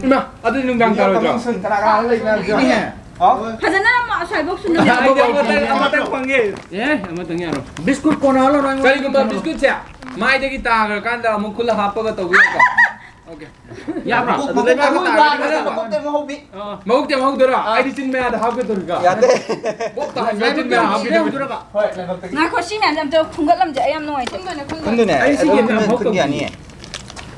ꯏꯃꯥ, ꯑꯗꯨꯗꯤ ꯅꯨꯡꯗꯥꯡ ꯇꯥꯔꯣꯏꯗ꯭ꯔꯣ? ꯀꯃꯤꯡ ꯁꯨꯟ ꯀꯅꯥ ꯀꯅꯥ ꯂꯩꯕ ꯃꯌꯥꯝꯁꯦ? ꯍꯥꯎ? ꯐꯖꯅ ꯅꯝꯃꯣ, ꯑꯁ꯭ꯋꯥꯏꯐꯥꯎ ꯁꯨꯅ ꯅꯝꯃꯣ꯫ ꯑꯃꯇꯪ, ꯑꯃꯇꯪ ꯐꯪꯒꯦ꯫ ꯑꯦ, ꯑꯃꯇꯪ ꯌꯥꯔꯣꯏ꯫ ꯕꯤꯁꯀꯨꯠ ꯀꯣꯟꯅꯍꯜꯂꯣ, ꯅꯪ꯫ ꯀꯔꯤꯒꯨꯝꯕ ꯕꯤꯁꯀꯨꯠꯁꯦ ꯃꯥꯏꯗꯒꯤ ꯇꯥꯈ꯭ꯔꯀꯥꯟꯗ ꯑꯃꯨꯛ ꯈꯨꯠꯂ ꯍꯥꯞꯄꯒ ꯇꯧꯕꯤꯔꯣꯀꯣ꯫ ꯑꯣꯀꯦ꯫ ꯌꯥꯕ꯭ꯔꯥ? ꯃꯀꯣꯛ, ꯑꯗꯨ ꯂꯩꯕꯥꯛꯇ ꯃꯀꯣꯛ ꯇꯥꯔꯗꯤ ꯇꯥꯔꯗꯤ ꯐꯖꯅ ꯃꯀꯣꯛ ꯇꯦꯝꯍꯧꯕꯤ꯫ ꯑꯥ꯫ ꯃꯀꯣꯛ ꯇꯦꯝꯍꯧꯗꯣꯏꯔꯣ? ꯑꯥ꯫ ꯑꯩꯗꯤ ꯆꯤꯟ ꯃꯌꯥꯗ ꯍꯥꯞꯀꯦ ꯇꯧꯔꯤꯒ꯫ ꯌꯥꯗꯦ꯫ ꯄꯣꯞ ꯇꯥꯍꯟꯕ ꯆꯤꯟ ꯃꯌꯥ ꯍꯥꯞꯄꯤꯗꯣꯏꯅꯤ꯫ ꯍꯥꯞꯄꯤꯗꯣꯏꯔꯕ? ꯍꯣꯏ, ꯂꯥꯏꯕꯛꯇꯒꯤ꯫ ꯉꯥꯏꯈꯣ, ꯁꯤ ꯃꯌꯥꯝꯁꯦ ꯑꯝꯇ ꯈꯨꯝꯒꯠꯂꯝꯁꯦ, ꯑꯩ ꯌꯥꯝ ꯅꯨꯡꯉꯥꯏꯇꯦ꯫ ꯈꯨꯝꯗꯣꯏꯅꯦ, ꯈꯨꯝꯗꯣꯏꯅꯦ꯫ ꯑꯩ ꯁꯤ ꯑꯗꯨꯝ ꯒꯦꯝꯗ ꯈꯨꯝ-, ꯌꯥꯝ ꯈꯨꯝ ꯍꯧꯇꯧꯗꯦ꯫ ꯌꯥꯅꯤꯌꯦ꯫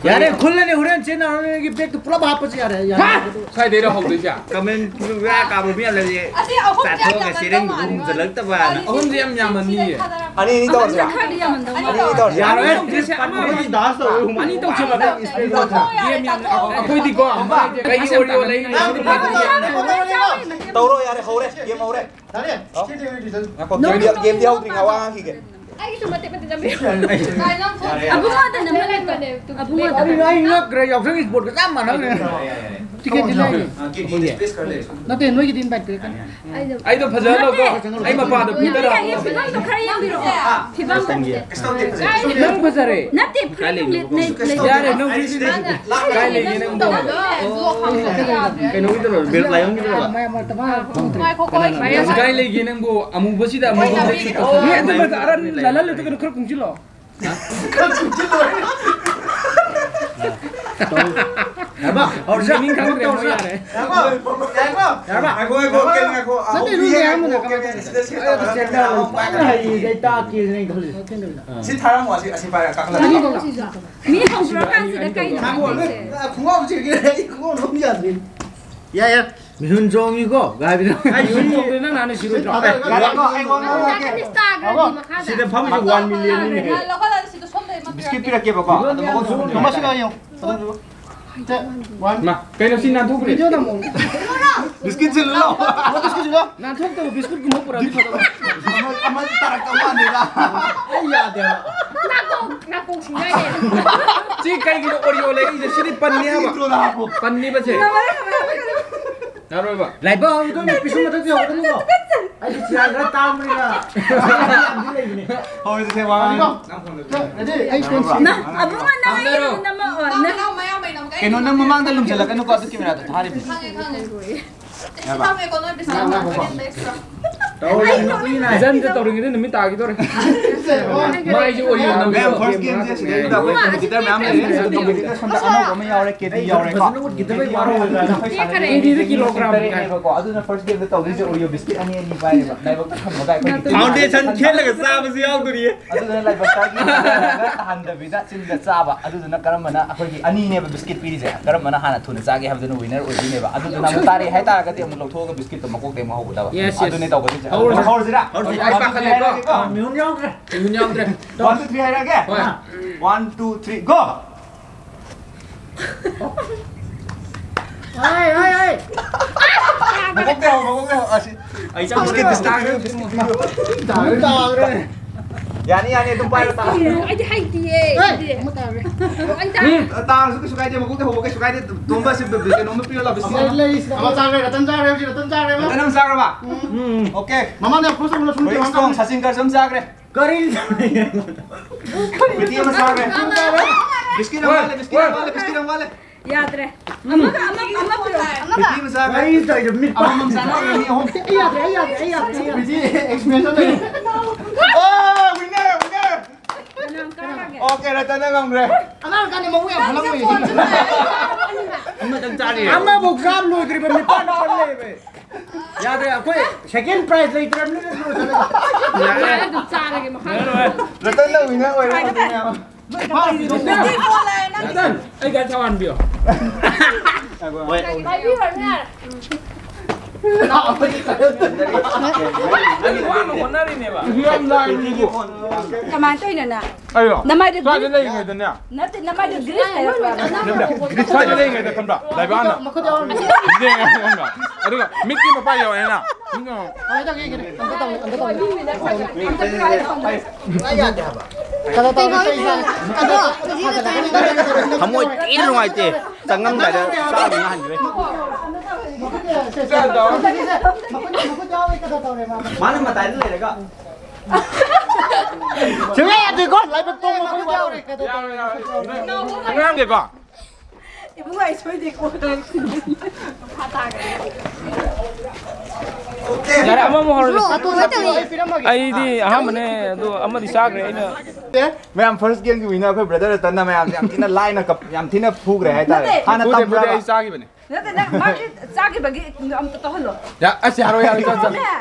ꯌꯥꯔꯦ, ꯈꯨꯜꯂꯅꯤ, ꯍꯣꯔꯦꯟ ꯆꯦꯟꯅꯔꯣꯏ, ꯅꯣꯏꯒꯤ ꯕꯦꯛꯇꯣ ꯄꯨꯂꯞ ꯍꯥꯞꯄꯁꯨ ꯌꯥꯔꯦ, ꯌꯥꯔꯦ꯫ ꯍꯥ? ꯁ꯭ꯋꯥꯏꯗꯩꯔꯣ ꯍꯧꯗꯣꯏꯁꯦ? ꯀꯃꯦꯟ ꯕꯦꯔꯥ ꯀꯥꯕ ꯃꯤ ꯌꯥꯝ ꯂꯩꯌꯦ꯫ ꯑꯁꯤ ꯑꯍꯨꯝꯁꯦ ꯌꯥꯝ ꯆꯥꯊꯣꯛꯑꯒ ꯌꯥꯝꯃꯟꯗꯧ ꯆꯦꯔꯪꯗꯨꯗ ꯃꯥꯜꯂꯦ꯫ ꯍꯨꯝꯖꯤꯜꯂꯛꯇꯕꯅ꯫ ꯑꯍꯨꯝꯁꯦ ꯌꯥꯝ ꯌꯥꯝꯃꯟꯅꯤꯌꯦ꯫ ꯑꯅꯤ, ꯑꯅꯤ ꯇꯧꯔꯁꯤꯔꯥ? ꯈꯔꯗꯤ ꯌꯥꯝꯃꯟꯗꯧ ꯃꯥꯜꯂꯦ꯫ ꯑꯅꯤ, ꯑꯅꯤ ꯇꯧꯔꯁꯤꯔꯥ? ꯌꯥꯔꯣꯏ, ꯗꯥꯟꯁ ꯇꯧꯔꯣꯏ, ꯍꯨꯝ꯫ ꯑꯅꯤ ꯇꯧꯁꯦꯕ꯫ ꯒꯦꯝ ꯌꯥꯝ, ꯑꯩꯈꯣꯏꯗꯤꯀꯣ, ꯀꯩꯒꯤ ꯑꯣꯔꯤꯑꯣ ꯂꯩ? ꯇꯧꯔꯣ, ꯌꯥꯔꯦ, ꯍꯧꯔꯦ, ꯒꯦꯝ ꯍꯧꯔꯦ꯫ ꯉꯥꯏꯈꯣ, ꯒꯦꯝꯗꯤ, ꯒꯦꯝꯗꯤ ꯍꯧꯗ꯭ꯔꯤ, ꯉꯥꯏꯍꯥꯛ ꯋꯥ ꯉꯥꯡꯈꯤꯒꯦ꯫ ꯑꯩꯒꯤꯁꯨ ꯃꯇꯦꯛ ꯃꯇꯦꯛ ꯅꯝꯕꯤꯔꯣ꯫ ꯀꯥꯏ ꯅꯝ ꯊꯣꯛ-, ꯌꯥꯔꯦ, ꯌꯥꯔꯦ꯫ ꯑꯕꯨꯡꯉꯣꯗ ꯅꯝꯍꯜꯂꯦ꯫ ꯂꯩꯕꯅꯦ, ꯑꯗꯨ ꯑꯕꯨꯡꯉꯣꯗ꯫ ꯕ꯭ꯂꯦꯛ ꯑꯗꯨꯅ ꯑꯩ ꯉꯛꯈ꯭ꯔꯦ, ꯌꯥꯎꯁꯪꯒꯤ ꯁ꯭ꯄꯣꯔꯠꯀ ꯆꯞ ꯃꯥꯟꯅꯈ꯭ꯔꯦ꯫ ꯌꯥꯔꯦ, ꯌꯥꯔꯦ, ꯌꯥꯔꯦ꯫ ꯇꯤꯀꯦꯠꯇꯤ ꯂꯩꯔꯤ꯫ ꯑ, ꯀꯦꯗꯤꯗꯤ ꯁ꯭ꯄꯦꯁ ꯈꯔ ꯂꯩꯔꯦ꯫ ꯅꯠꯇꯦ, ꯅꯣꯏꯒꯤꯗꯤ ꯏꯟꯚꯥꯏꯠ ꯄꯤꯔꯛꯀꯅꯤ꯫ ꯑꯩꯗꯣ ꯐꯖꯍꯜꯂꯣꯀꯣ꯫ ꯑꯩ ꯃꯄꯥꯗ ꯐꯤꯗꯔ ꯍꯥꯞꯄꯣ꯫ ꯐꯤꯕꯝꯗꯣ ꯈꯔ ꯌꯦꯡꯕꯤꯔꯣ꯫ ꯐꯤꯕꯝꯗꯣ꯫ ꯀꯩꯁꯨ ꯇꯧꯗꯦ, ꯐꯖꯩ꯫ ꯅꯪ ꯐꯖꯔꯦ꯫ ꯅꯠꯇꯦ, ꯐꯨꯔꯤꯠ ꯅꯨꯡꯂꯤꯠ ꯂꯩ-, ꯂꯩ-, ꯌꯥꯔꯦ, ꯅꯪ ꯐꯨꯔꯤꯠ ꯂꯩ-, ꯀꯥꯏ ꯂꯩꯒꯦ ꯅꯪꯕꯣ? ꯀꯩꯅꯣꯒꯤꯗꯨꯔꯣ? ꯕꯦꯜ ꯂꯥꯏꯌꯣꯟꯒꯤꯗꯨꯔꯣ? ꯉꯥꯏꯈꯣ, ꯉꯥꯏꯈꯣ꯫ ꯀꯥꯏ ꯂꯩꯒꯦ ꯅꯪꯕꯨ? ꯑꯃꯨꯕꯁꯤꯗ ꯑꯃꯨꯕ ꯃꯤ ꯑꯗꯨꯃꯛꯇ ꯑꯔꯟ ꯂꯥꯜꯍꯜꯂꯗꯤ ꯀꯩꯅꯣ ꯈꯔ ꯀꯨꯡꯁꯤꯜꯂꯣ꯫ ꯌꯥꯔꯕ? ꯍꯧꯔꯁꯤꯔꯥ? ꯃꯤꯅꯤꯡ ꯈꯪꯗ꯭ꯔꯦ, ꯃꯣꯏ ꯌꯥꯔꯦ꯫ ꯌꯥꯔꯕ? ꯌꯥꯔꯕ? ꯉꯥꯏꯈꯣ, ꯉꯥꯏꯈꯣ, ꯀꯩꯅꯣ, ꯉꯥꯏꯈꯣ꯫ ꯅꯠꯇꯦ, ꯑꯍꯧꯕꯤ ꯅꯪ ꯍꯥꯏꯔꯛꯑꯣ, ꯀꯩꯅꯣ, ꯀꯃꯥꯏꯅ ꯁꯤꯗ ꯁꯤ ꯇꯧꯔꯒ ꯄꯥꯏꯅ ꯍꯩꯌꯦ, ꯑꯩ ꯇꯥꯛꯀꯦ ꯁꯤꯅꯦ ꯑꯩꯅ ꯈꯜꯂꯤꯁꯦ꯫ ꯁꯤ ꯊꯥꯔꯝꯃꯣ, ꯑꯁꯤ, ꯑꯁꯤ ꯄꯥꯏꯔꯒ ꯀꯥꯈꯠꯂꯒ꯫ ꯃꯤ ꯍꯧꯗ꯭ꯔꯀꯥꯟꯁꯤꯗ ꯀꯩꯅꯣ ꯉꯥꯏꯈꯣ, ꯈꯪꯗꯦ꯫ ꯈꯣꯡꯒ꯭ꯔꯥꯎ ꯆꯤꯡꯒꯦ, ꯑꯩ ꯈꯣꯡꯒ꯭ꯔꯥꯎ ꯂꯧꯕ ꯌꯥꯗ꯭ꯔꯦ꯫ ꯌꯥꯏ, ꯌꯥꯏ꯫ ꯃꯤꯍꯨꯟ ꯆꯣꯡꯉꯤꯀꯣ, ꯒꯥꯏꯕꯤꯗꯣ꯫ ꯑꯩ ꯁꯨꯝ ꯆꯣꯡꯗꯦ, ꯅꯪ ꯅꯍꯥꯟ ꯁꯤꯔꯣꯏꯗ꯭ꯔꯣ? ꯉꯥꯏꯈꯣ, ꯑꯩ ꯋꯥ ꯉꯥꯡꯉꯛꯀꯦ꯫ ꯉꯥꯛꯇꯅꯤ ꯁ꯭ꯇꯥꯔꯒꯗꯤ ꯃꯈꯥꯗ꯫ ꯁꯤꯗ ꯐꯝꯃꯤꯁꯦ ꯋꯥꯟ ꯃꯤꯂꯤꯌꯟꯅꯤꯅꯦ꯫ ꯂꯧꯈꯠꯂꯒ ꯁꯤꯗ ꯁꯣꯝꯗ ꯕꯤꯁꯀꯤꯠ ꯄꯤꯔꯛꯀꯦꯕꯀꯣ꯫ ꯑꯗꯨ ꯃꯉꯣꯟꯗ ꯁꯣꯝꯗ ꯃꯃꯥ ꯁꯤꯗ ꯌꯦꯡꯉꯣ꯫ ꯑꯗꯨꯗꯨ꯫ ꯁꯦ, ꯋꯥꯟ꯫ ꯃꯥ, ꯀꯩꯅꯣ ꯁꯤ ꯅꯥꯟꯊꯣꯛꯈ꯭ꯔꯦ? ꯕꯤꯁꯀꯤꯠ ꯁꯤ ꯂꯧ꯫ ꯑꯃ ꯕꯤꯁꯀꯤꯠ ꯁꯤ ꯂꯧ꯫ ꯅꯥꯟꯊꯣꯛꯇꯕ ꯕꯤꯁꯀꯨꯠꯀꯨꯝꯕ ꯄꯨꯔꯛꯑꯗꯤ ꯐꯗꯧꯕ꯫ ꯑꯃ, ꯑꯃ ꯇꯥꯔꯛꯇꯧ ꯃꯥꯟꯗꯦꯗ꯫ ꯑꯩ ꯌꯥꯗꯦꯕ꯫ ꯅꯥꯀꯣꯡ, ꯅꯥꯀꯣꯡ ꯁꯤꯡꯒꯥꯏꯔꯦ꯫ ꯁꯤ ꯀꯩꯒꯤꯅꯣ ꯑꯣꯔꯤꯑꯣ ꯂꯩꯔꯤꯁꯦ? ꯁꯤꯗꯤ ꯄꯟꯅꯤ ꯍꯥꯏꯕ꯫ ꯏꯟꯇ꯭ꯔꯣꯗ ꯍꯥꯞꯄꯣ꯫ ꯄꯟꯅꯤꯕꯁꯦ꯫ ꯌꯥꯔꯣꯏꯕ꯫ ꯂꯥꯏꯕꯛ ꯑꯃꯗꯣ ꯄꯤꯁꯨꯝ ꯃꯊꯛꯇ ꯌꯧꯒꯗꯕꯅꯤꯀꯣ꯫ ꯑꯩꯗꯤ ꯆꯤꯔꯥꯏ ꯈꯔ ꯇꯥꯡꯕꯅꯤꯅ ꯌꯥꯝꯗꯤ ꯂꯩꯕꯅꯦ꯫ ꯍꯧꯔꯁꯦ, ꯋꯥ ꯉꯥꯡꯉꯣ꯫ ꯔꯦꯗꯤ? ꯑꯩ ꯐꯣꯟ ꯁꯤ-, ꯅꯪ, ꯑꯕꯨꯡꯉꯣ, ꯅꯪ ꯑꯩꯒꯤ ꯅꯝꯃꯛꯑꯣ꯫ ꯅꯪ ꯀꯩꯅꯣ, ꯅꯪ ꯃꯃꯥꯡꯗ ꯂꯨꯝꯁꯤꯜꯂꯛꯀꯅꯨꯀꯣ, ꯑꯗꯨ ꯀꯦꯃꯦꯔꯥꯗꯣ ꯊꯥꯔꯤꯕꯅꯤ꯫ ꯈꯪꯉꯦ, ꯈꯪꯉꯦ꯫ ꯁꯤ ꯊꯝꯃꯦꯀꯣ, ꯅꯣꯏ ꯄꯩꯁꯥ ꯌꯥꯝ ꯂꯥꯛꯀꯅꯤ, next time꯫ ꯇꯧꯔꯁꯤ, ꯅꯨꯄꯤꯅ ꯏꯖꯟꯗ ꯇꯧꯔꯤꯉꯩꯗ ꯅꯨꯃꯤꯠ ꯇꯥꯈꯤꯗꯣꯔꯦ꯫ ꯃꯥꯏꯁꯦ ꯑꯣꯏꯌꯣ ꯅꯝꯕꯤꯔꯣ꯫ ꯃꯦꯝ, first game ꯁꯦ ꯁꯤꯗꯩꯗ ꯑꯩꯈꯣꯏ competitor ꯃꯌꯥꯝ ꯂꯩꯔꯦ꯫ ꯁꯤꯗ competitor ꯁꯣꯝꯗ ꯑꯅꯧꯕ ꯑꯃ ꯌꯥꯎꯔꯦ, ꯀꯦꯗꯤ ꯌꯥꯎꯔꯦꯀꯣ꯫ ꯐꯖꯅ ꯎꯠꯈꯤꯗꯕꯩ ꯋꯥꯔꯧꯔꯦ꯫ ꯑꯩꯈꯣꯏ ꯁꯥꯟꯅꯔꯤ ꯀꯦꯗꯤꯗ ꯀꯤꯂꯣꯒ꯭ꯔꯥꯝ ꯇꯔꯦꯠꯅꯦꯕꯀꯣ꯫ ꯑꯗꯨꯅ first game ꯗ ꯇꯧꯗꯣꯏꯁꯦ ꯑꯣꯔꯤꯑꯣ ꯕꯤꯁꯀꯤꯠ ꯑꯅꯤ ꯑꯅꯤ ꯄꯥꯏꯔꯦꯕ꯫ ꯂꯥꯏꯕꯛꯇ ꯊꯝꯃꯒ ꯑꯩꯈꯣꯏ ꯐꯥꯎꯟꯗꯦꯁꯟ ꯈꯦꯠꯂꯒ ꯆꯥꯕꯁꯨ ꯌꯥꯎꯗꯣꯔꯤꯌꯦ꯫ ꯑꯗꯨꯗꯨꯅ ꯂꯥꯏꯕꯛꯇꯒꯤ ꯇꯥꯍꯟꯗꯕꯤꯗ ꯆꯤꯟꯗ ꯆꯥꯕ꯫ ꯑꯗꯨꯗꯨꯅ ꯀꯔꯝꯕꯅ, ꯑꯩꯈꯣꯏꯒꯤ ꯑꯅꯤꯅꯦꯕ ꯕꯤꯁꯀꯤꯠ ꯄꯤꯔꯤꯁꯦ, ꯀꯔꯝꯕꯅ ꯍꯥꯟꯅ ꯊꯨꯅ ꯆꯥꯒꯦ ꯍꯥꯏꯕꯗꯨꯅ winner ꯑꯣꯏꯗꯣꯏꯅꯦꯕ꯫ ꯑꯗꯨꯗꯨꯅ ꯑꯃꯨꯛ ꯇꯥꯔꯦ ꯍꯥꯏꯇꯥꯔꯒꯗꯤ ꯑꯃꯨꯛ ꯂꯧꯊꯣꯛꯑꯒ ꯕꯤꯁꯀꯤꯠꯇꯣ ꯃꯀꯣꯛꯇꯩ ꯑꯃꯨꯛ ꯍꯧꯒꯗꯕ꯫ Yes, yes. ꯑꯗꯨꯅꯦ ꯇꯧꯒꯗꯣꯏꯁꯦ꯫ ꯍꯧꯔꯁꯤ꯫ ꯍꯧꯔꯁꯤꯔꯥ? ꯍꯧꯔꯁꯤ꯫ ꯑꯩ ꯄꯥꯈꯠꯂꯦꯀꯣ꯫ ꯍꯥꯏꯔꯒꯦꯀꯣ꯫ ꯑꯥ, ꯃꯤꯍꯨꯟ ꯌꯥꯎꯗ꯭ꯔꯦ꯫ ꯃꯤꯍꯨꯟ ꯌꯥꯎꯗ꯭ꯔꯦ꯫ One, two, three, go! ꯍꯥꯏ, ꯍꯥꯏ, ꯍꯥꯏ꯫ ꯃꯀꯣꯛꯇꯩ ꯍꯧ, ꯃꯀꯣꯛꯇꯩ ꯍꯧ꯫ ꯑꯁꯤ, ꯑꯩ ꯆꯪꯗ꯭ꯔꯦ꯫ Biscuit, biscuit, biscuit. ꯇꯥꯈ꯭ꯔꯦ꯫ ꯌꯥꯅꯤ, ꯌꯥꯅꯤ, ꯑꯗꯨꯝ ꯄꯥꯏꯔꯣ, ꯇꯥ꯫ ꯑꯩꯗꯤ ꯍꯩꯇꯤꯌꯦ, ꯑꯩꯗꯤ꯫ ꯑꯃ ꯇꯥꯔꯦ꯫ ꯑꯣ, ꯑꯩ ꯇꯥꯔꯦ꯫ ꯎꯝ꯫ ꯇꯥꯔꯁꯨ ꯀꯩꯁꯨ ꯀꯥꯏꯗꯦ, ꯃꯀꯣꯛꯇ ꯍꯧꯕ ꯀꯩꯁꯨ ꯀꯥꯏꯗꯦ꯫ ꯇꯣꯝꯕ, ꯁꯤ ꯕ-, ꯕ-, ꯀꯩꯅꯣꯝꯃ ꯄꯤꯔꯣ ꯂꯥꯎ, ꯕꯤꯁꯀꯤꯠ ꯑꯃ꯫ ꯂꯩ, ꯂꯩ, ꯁꯤꯗ꯫ ꯑꯃ ꯆꯥꯈ꯭ꯔꯦ, ꯔꯇꯟ ꯆꯥꯈ꯭ꯔꯦ, ꯍꯧꯖꯤꯛ ꯔꯇꯟ ꯆꯥꯈ꯭ꯔꯦ, ꯑꯃ꯫ ꯔꯇꯟ ꯑꯃ ꯆꯥꯈ꯭ꯔꯕ? ꯎꯝ꯫ ꯎꯝ, okay꯫ ꯃꯃꯥꯅ ꯐꯨꯁ ꯑꯃ ꯁꯨꯝ ꯔꯣꯍꯤꯠ ꯇꯧꯔꯝꯃꯣ꯫ ꯁ꯭ꯇꯣꯡ, ꯁꯆꯤꯟ ꯀꯔꯁꯨ ꯑꯃ ꯆꯥꯈ꯭ꯔꯦ꯫ ꯀꯔꯤ? ꯕꯤꯇꯤ ꯑꯃ ꯆꯥꯈ꯭ꯔꯦ꯫ ꯕꯤꯁꯀꯤꯠ ꯑꯃ ꯋꯥꯠꯂꯦ, ꯕꯤꯁꯀꯤꯠ ꯑꯃ ꯋꯥꯠꯂꯦ, ꯕꯤꯁꯀꯤꯠ ꯑꯃ ꯋꯥꯠꯂꯦ꯫ ꯌꯥꯗ꯭ꯔꯦ꯫ ꯑꯃꯒ, ꯑꯃꯒ, ꯑꯃꯒ ꯄꯤꯔꯛꯑꯣ꯫ ꯕꯤꯇꯤ ꯑꯃ ꯆꯥꯈ꯭ꯔꯦ꯫ ꯋꯥꯔꯤ ꯇꯧꯔꯤꯗꯣ ꯃꯤꯠ ꯑꯃꯃꯝ ꯆꯥꯅꯈ꯭ꯔꯦ, ꯃꯤ ꯑꯍꯨꯝ꯫ ꯑꯩ ꯌꯥꯗ꯭ꯔꯦ, ꯑꯩ ꯌꯥꯗ꯭ꯔꯦ, ꯑꯩ ꯌꯥꯗ꯭ꯔꯦ, ꯑꯩ ꯌꯥꯗ꯭ꯔꯦ꯫ ꯕꯤꯇꯤ expression ꯂꯩ꯫ ꯑꯣ, winner, winner꯫ ꯀꯅꯥ ꯀꯥꯔꯒꯦ? Okay, ꯔꯇꯟꯅ ꯉꯝꯈ꯭ꯔꯦ꯫ ꯑꯉꯥꯡ ꯀꯥꯟꯗ ꯃꯕꯨꯛ ꯌꯥꯝ ꯐꯠꯂꯝꯃꯣꯏ꯫ ꯑꯃꯇꯪ ꯆꯥꯔꯤ꯫ ꯑꯃꯐꯥꯎ ꯆꯥꯕ ꯂꯣꯏꯗ꯭ꯔꯤꯕ ꯅꯤꯄꯥꯟ ꯈꯛꯇ ꯂꯩꯔꯦ꯫ ꯌꯥꯗ꯭ꯔꯦ, ꯑꯩꯈꯣꯏ second prize ꯂꯩꯇ꯭ꯔꯕꯅꯤꯅ ꯂꯣꯏꯁꯤꯜꯂꯒ꯫ ꯌꯥꯔꯦ, ꯑꯗꯨꯝ ꯆꯥꯔꯒꯦ, ꯃꯈꯥ꯫ ꯂꯣꯏꯔꯦ, ꯂꯣꯏꯔꯦ꯫ ꯔꯇꯟꯅ winner ꯑꯣꯏꯔꯦ꯫ ꯃꯗꯨꯅꯦ꯫ ꯔꯇꯟ, ꯑꯩ ꯒꯥꯔꯤ ꯊꯥꯎ ꯍꯥꯟꯕꯤꯌꯣ꯫ ꯍꯣꯏ꯫ ꯄꯥꯏꯕꯤꯔꯣꯅꯦ꯫ ꯑꯩ ꯋꯥꯅ ꯍꯣꯠꯅꯔꯤꯅꯦꯕ꯫ ꯌꯥꯝ ꯂꯥꯏꯕꯅꯤꯀꯣ꯫ ꯀꯃꯥꯏꯅ ꯇꯧꯔꯤꯅꯣ ꯅꯪ? ꯑꯩꯔꯣ? ꯅꯃꯥꯏꯗꯣ ꯁ꯭ꯋꯥꯏꯗ ꯒ꯭ꯔꯤꯁ ꯂꯩꯔꯤꯉꯩꯗꯅꯦ꯫ ꯅꯠꯇꯦ, ꯅꯃꯥꯏꯗꯣ ꯒ꯭ꯔꯤꯁ ꯂꯩꯔꯛꯄ꯭ꯔꯕ? ꯅꯠꯇꯦ, ꯁ꯭ꯋꯥꯏꯗ ꯂꯩꯔꯤꯉꯩꯗ ꯈꯪꯕ꯭ꯔꯥ? ꯂꯥꯏꯕꯛꯅ꯫ ꯃꯈꯨꯠ ꯌꯥꯎꯔꯝꯃꯦ꯫ ꯌꯦꯡꯉꯦ ꯈꯪꯕ꯭ꯔꯥ? ꯑꯗꯨꯒ ꯃꯤꯠꯀꯤ ꯃꯄꯥ ꯌꯧꯔꯦꯅ꯫ ꯀꯃꯥꯏꯅ ꯇꯧꯒꯦ? ꯑꯝꯇ ꯇꯧꯅꯤ, ꯑꯝꯇ ꯇꯧꯅꯤ꯫ ꯀꯩꯅꯣ? ꯊꯃꯣꯏ ꯊꯤꯅ ꯅꯨꯡꯉꯥꯏꯇꯦ꯫ ꯆꯪꯉꯝꯗꯥꯏꯗ ꯆꯥꯕ ꯉꯥꯏꯍꯟꯈ꯭ꯔꯦ꯫ ꯃꯥꯅ ꯃꯇꯥꯏꯗ ꯂꯩꯔꯒ꯫ ꯁꯨꯡꯌꯥ ꯌꯥꯗꯦꯀꯣ, ꯂꯥꯏꯕꯛ ꯇꯣꯡꯕ ꯑꯩꯈꯣꯏ ꯋꯥꯔꯧꯔꯦ꯫ ꯌꯥꯔꯣꯏ, ꯌꯥꯔꯣꯏ꯫ ꯑꯉꯥꯡꯗꯤꯀꯣ꯫ ꯏꯕꯨꯡ, ꯑꯩ ꯁꯣꯏꯗꯦꯀꯣ꯫ ꯌꯥꯔꯦ, ꯑꯃꯃꯨꯛ ꯍꯧꯔꯁꯤ꯫ ꯕ꯭ꯔꯣ, ꯕ꯭ꯔꯣ, ꯇꯧꯔꯤ꯫ ꯑꯩꯗꯤ ꯑꯍꯥꯟꯕꯅꯦ, ꯑꯗꯣ ꯑꯃꯗꯤ ꯆꯥꯈ꯭ꯔꯦ ꯑꯩꯅ꯫ ꯃꯌꯥꯝ, first gameꯒꯤ winner ꯑꯩꯈꯣꯏ brother ꯔꯇꯟꯅ ꯃꯌꯥꯝꯁꯦ ꯌꯥꯝ ꯊꯤꯅ ꯂꯥꯏꯅ ꯀꯞ-, ꯌꯥꯝ ꯊꯤꯅ ꯐꯨꯈ꯭ꯔꯦ ꯍꯥꯏꯇꯥꯔꯦ꯫ ꯅꯠꯇꯦ꯫ ꯍꯥꯟꯅ ꯐꯨꯗꯦ, ꯐꯨꯗꯦ, ꯇꯝꯕ꯭ꯔꯕ? ꯑꯩ ꯆꯥꯈꯤꯕꯅꯦ꯫ ꯅꯠꯇꯦ, ꯅꯪ ꯃꯥꯒꯤ ꯆꯥꯈꯤꯕꯒꯤ ꯑꯝꯇ ꯇꯧꯍꯜꯂꯣ꯫ ꯌꯥ-, ꯑꯁ, ꯌꯥꯔꯣꯏ, ꯌꯥꯔꯣꯏ, ꯆꯠ, ꯆꯠ꯫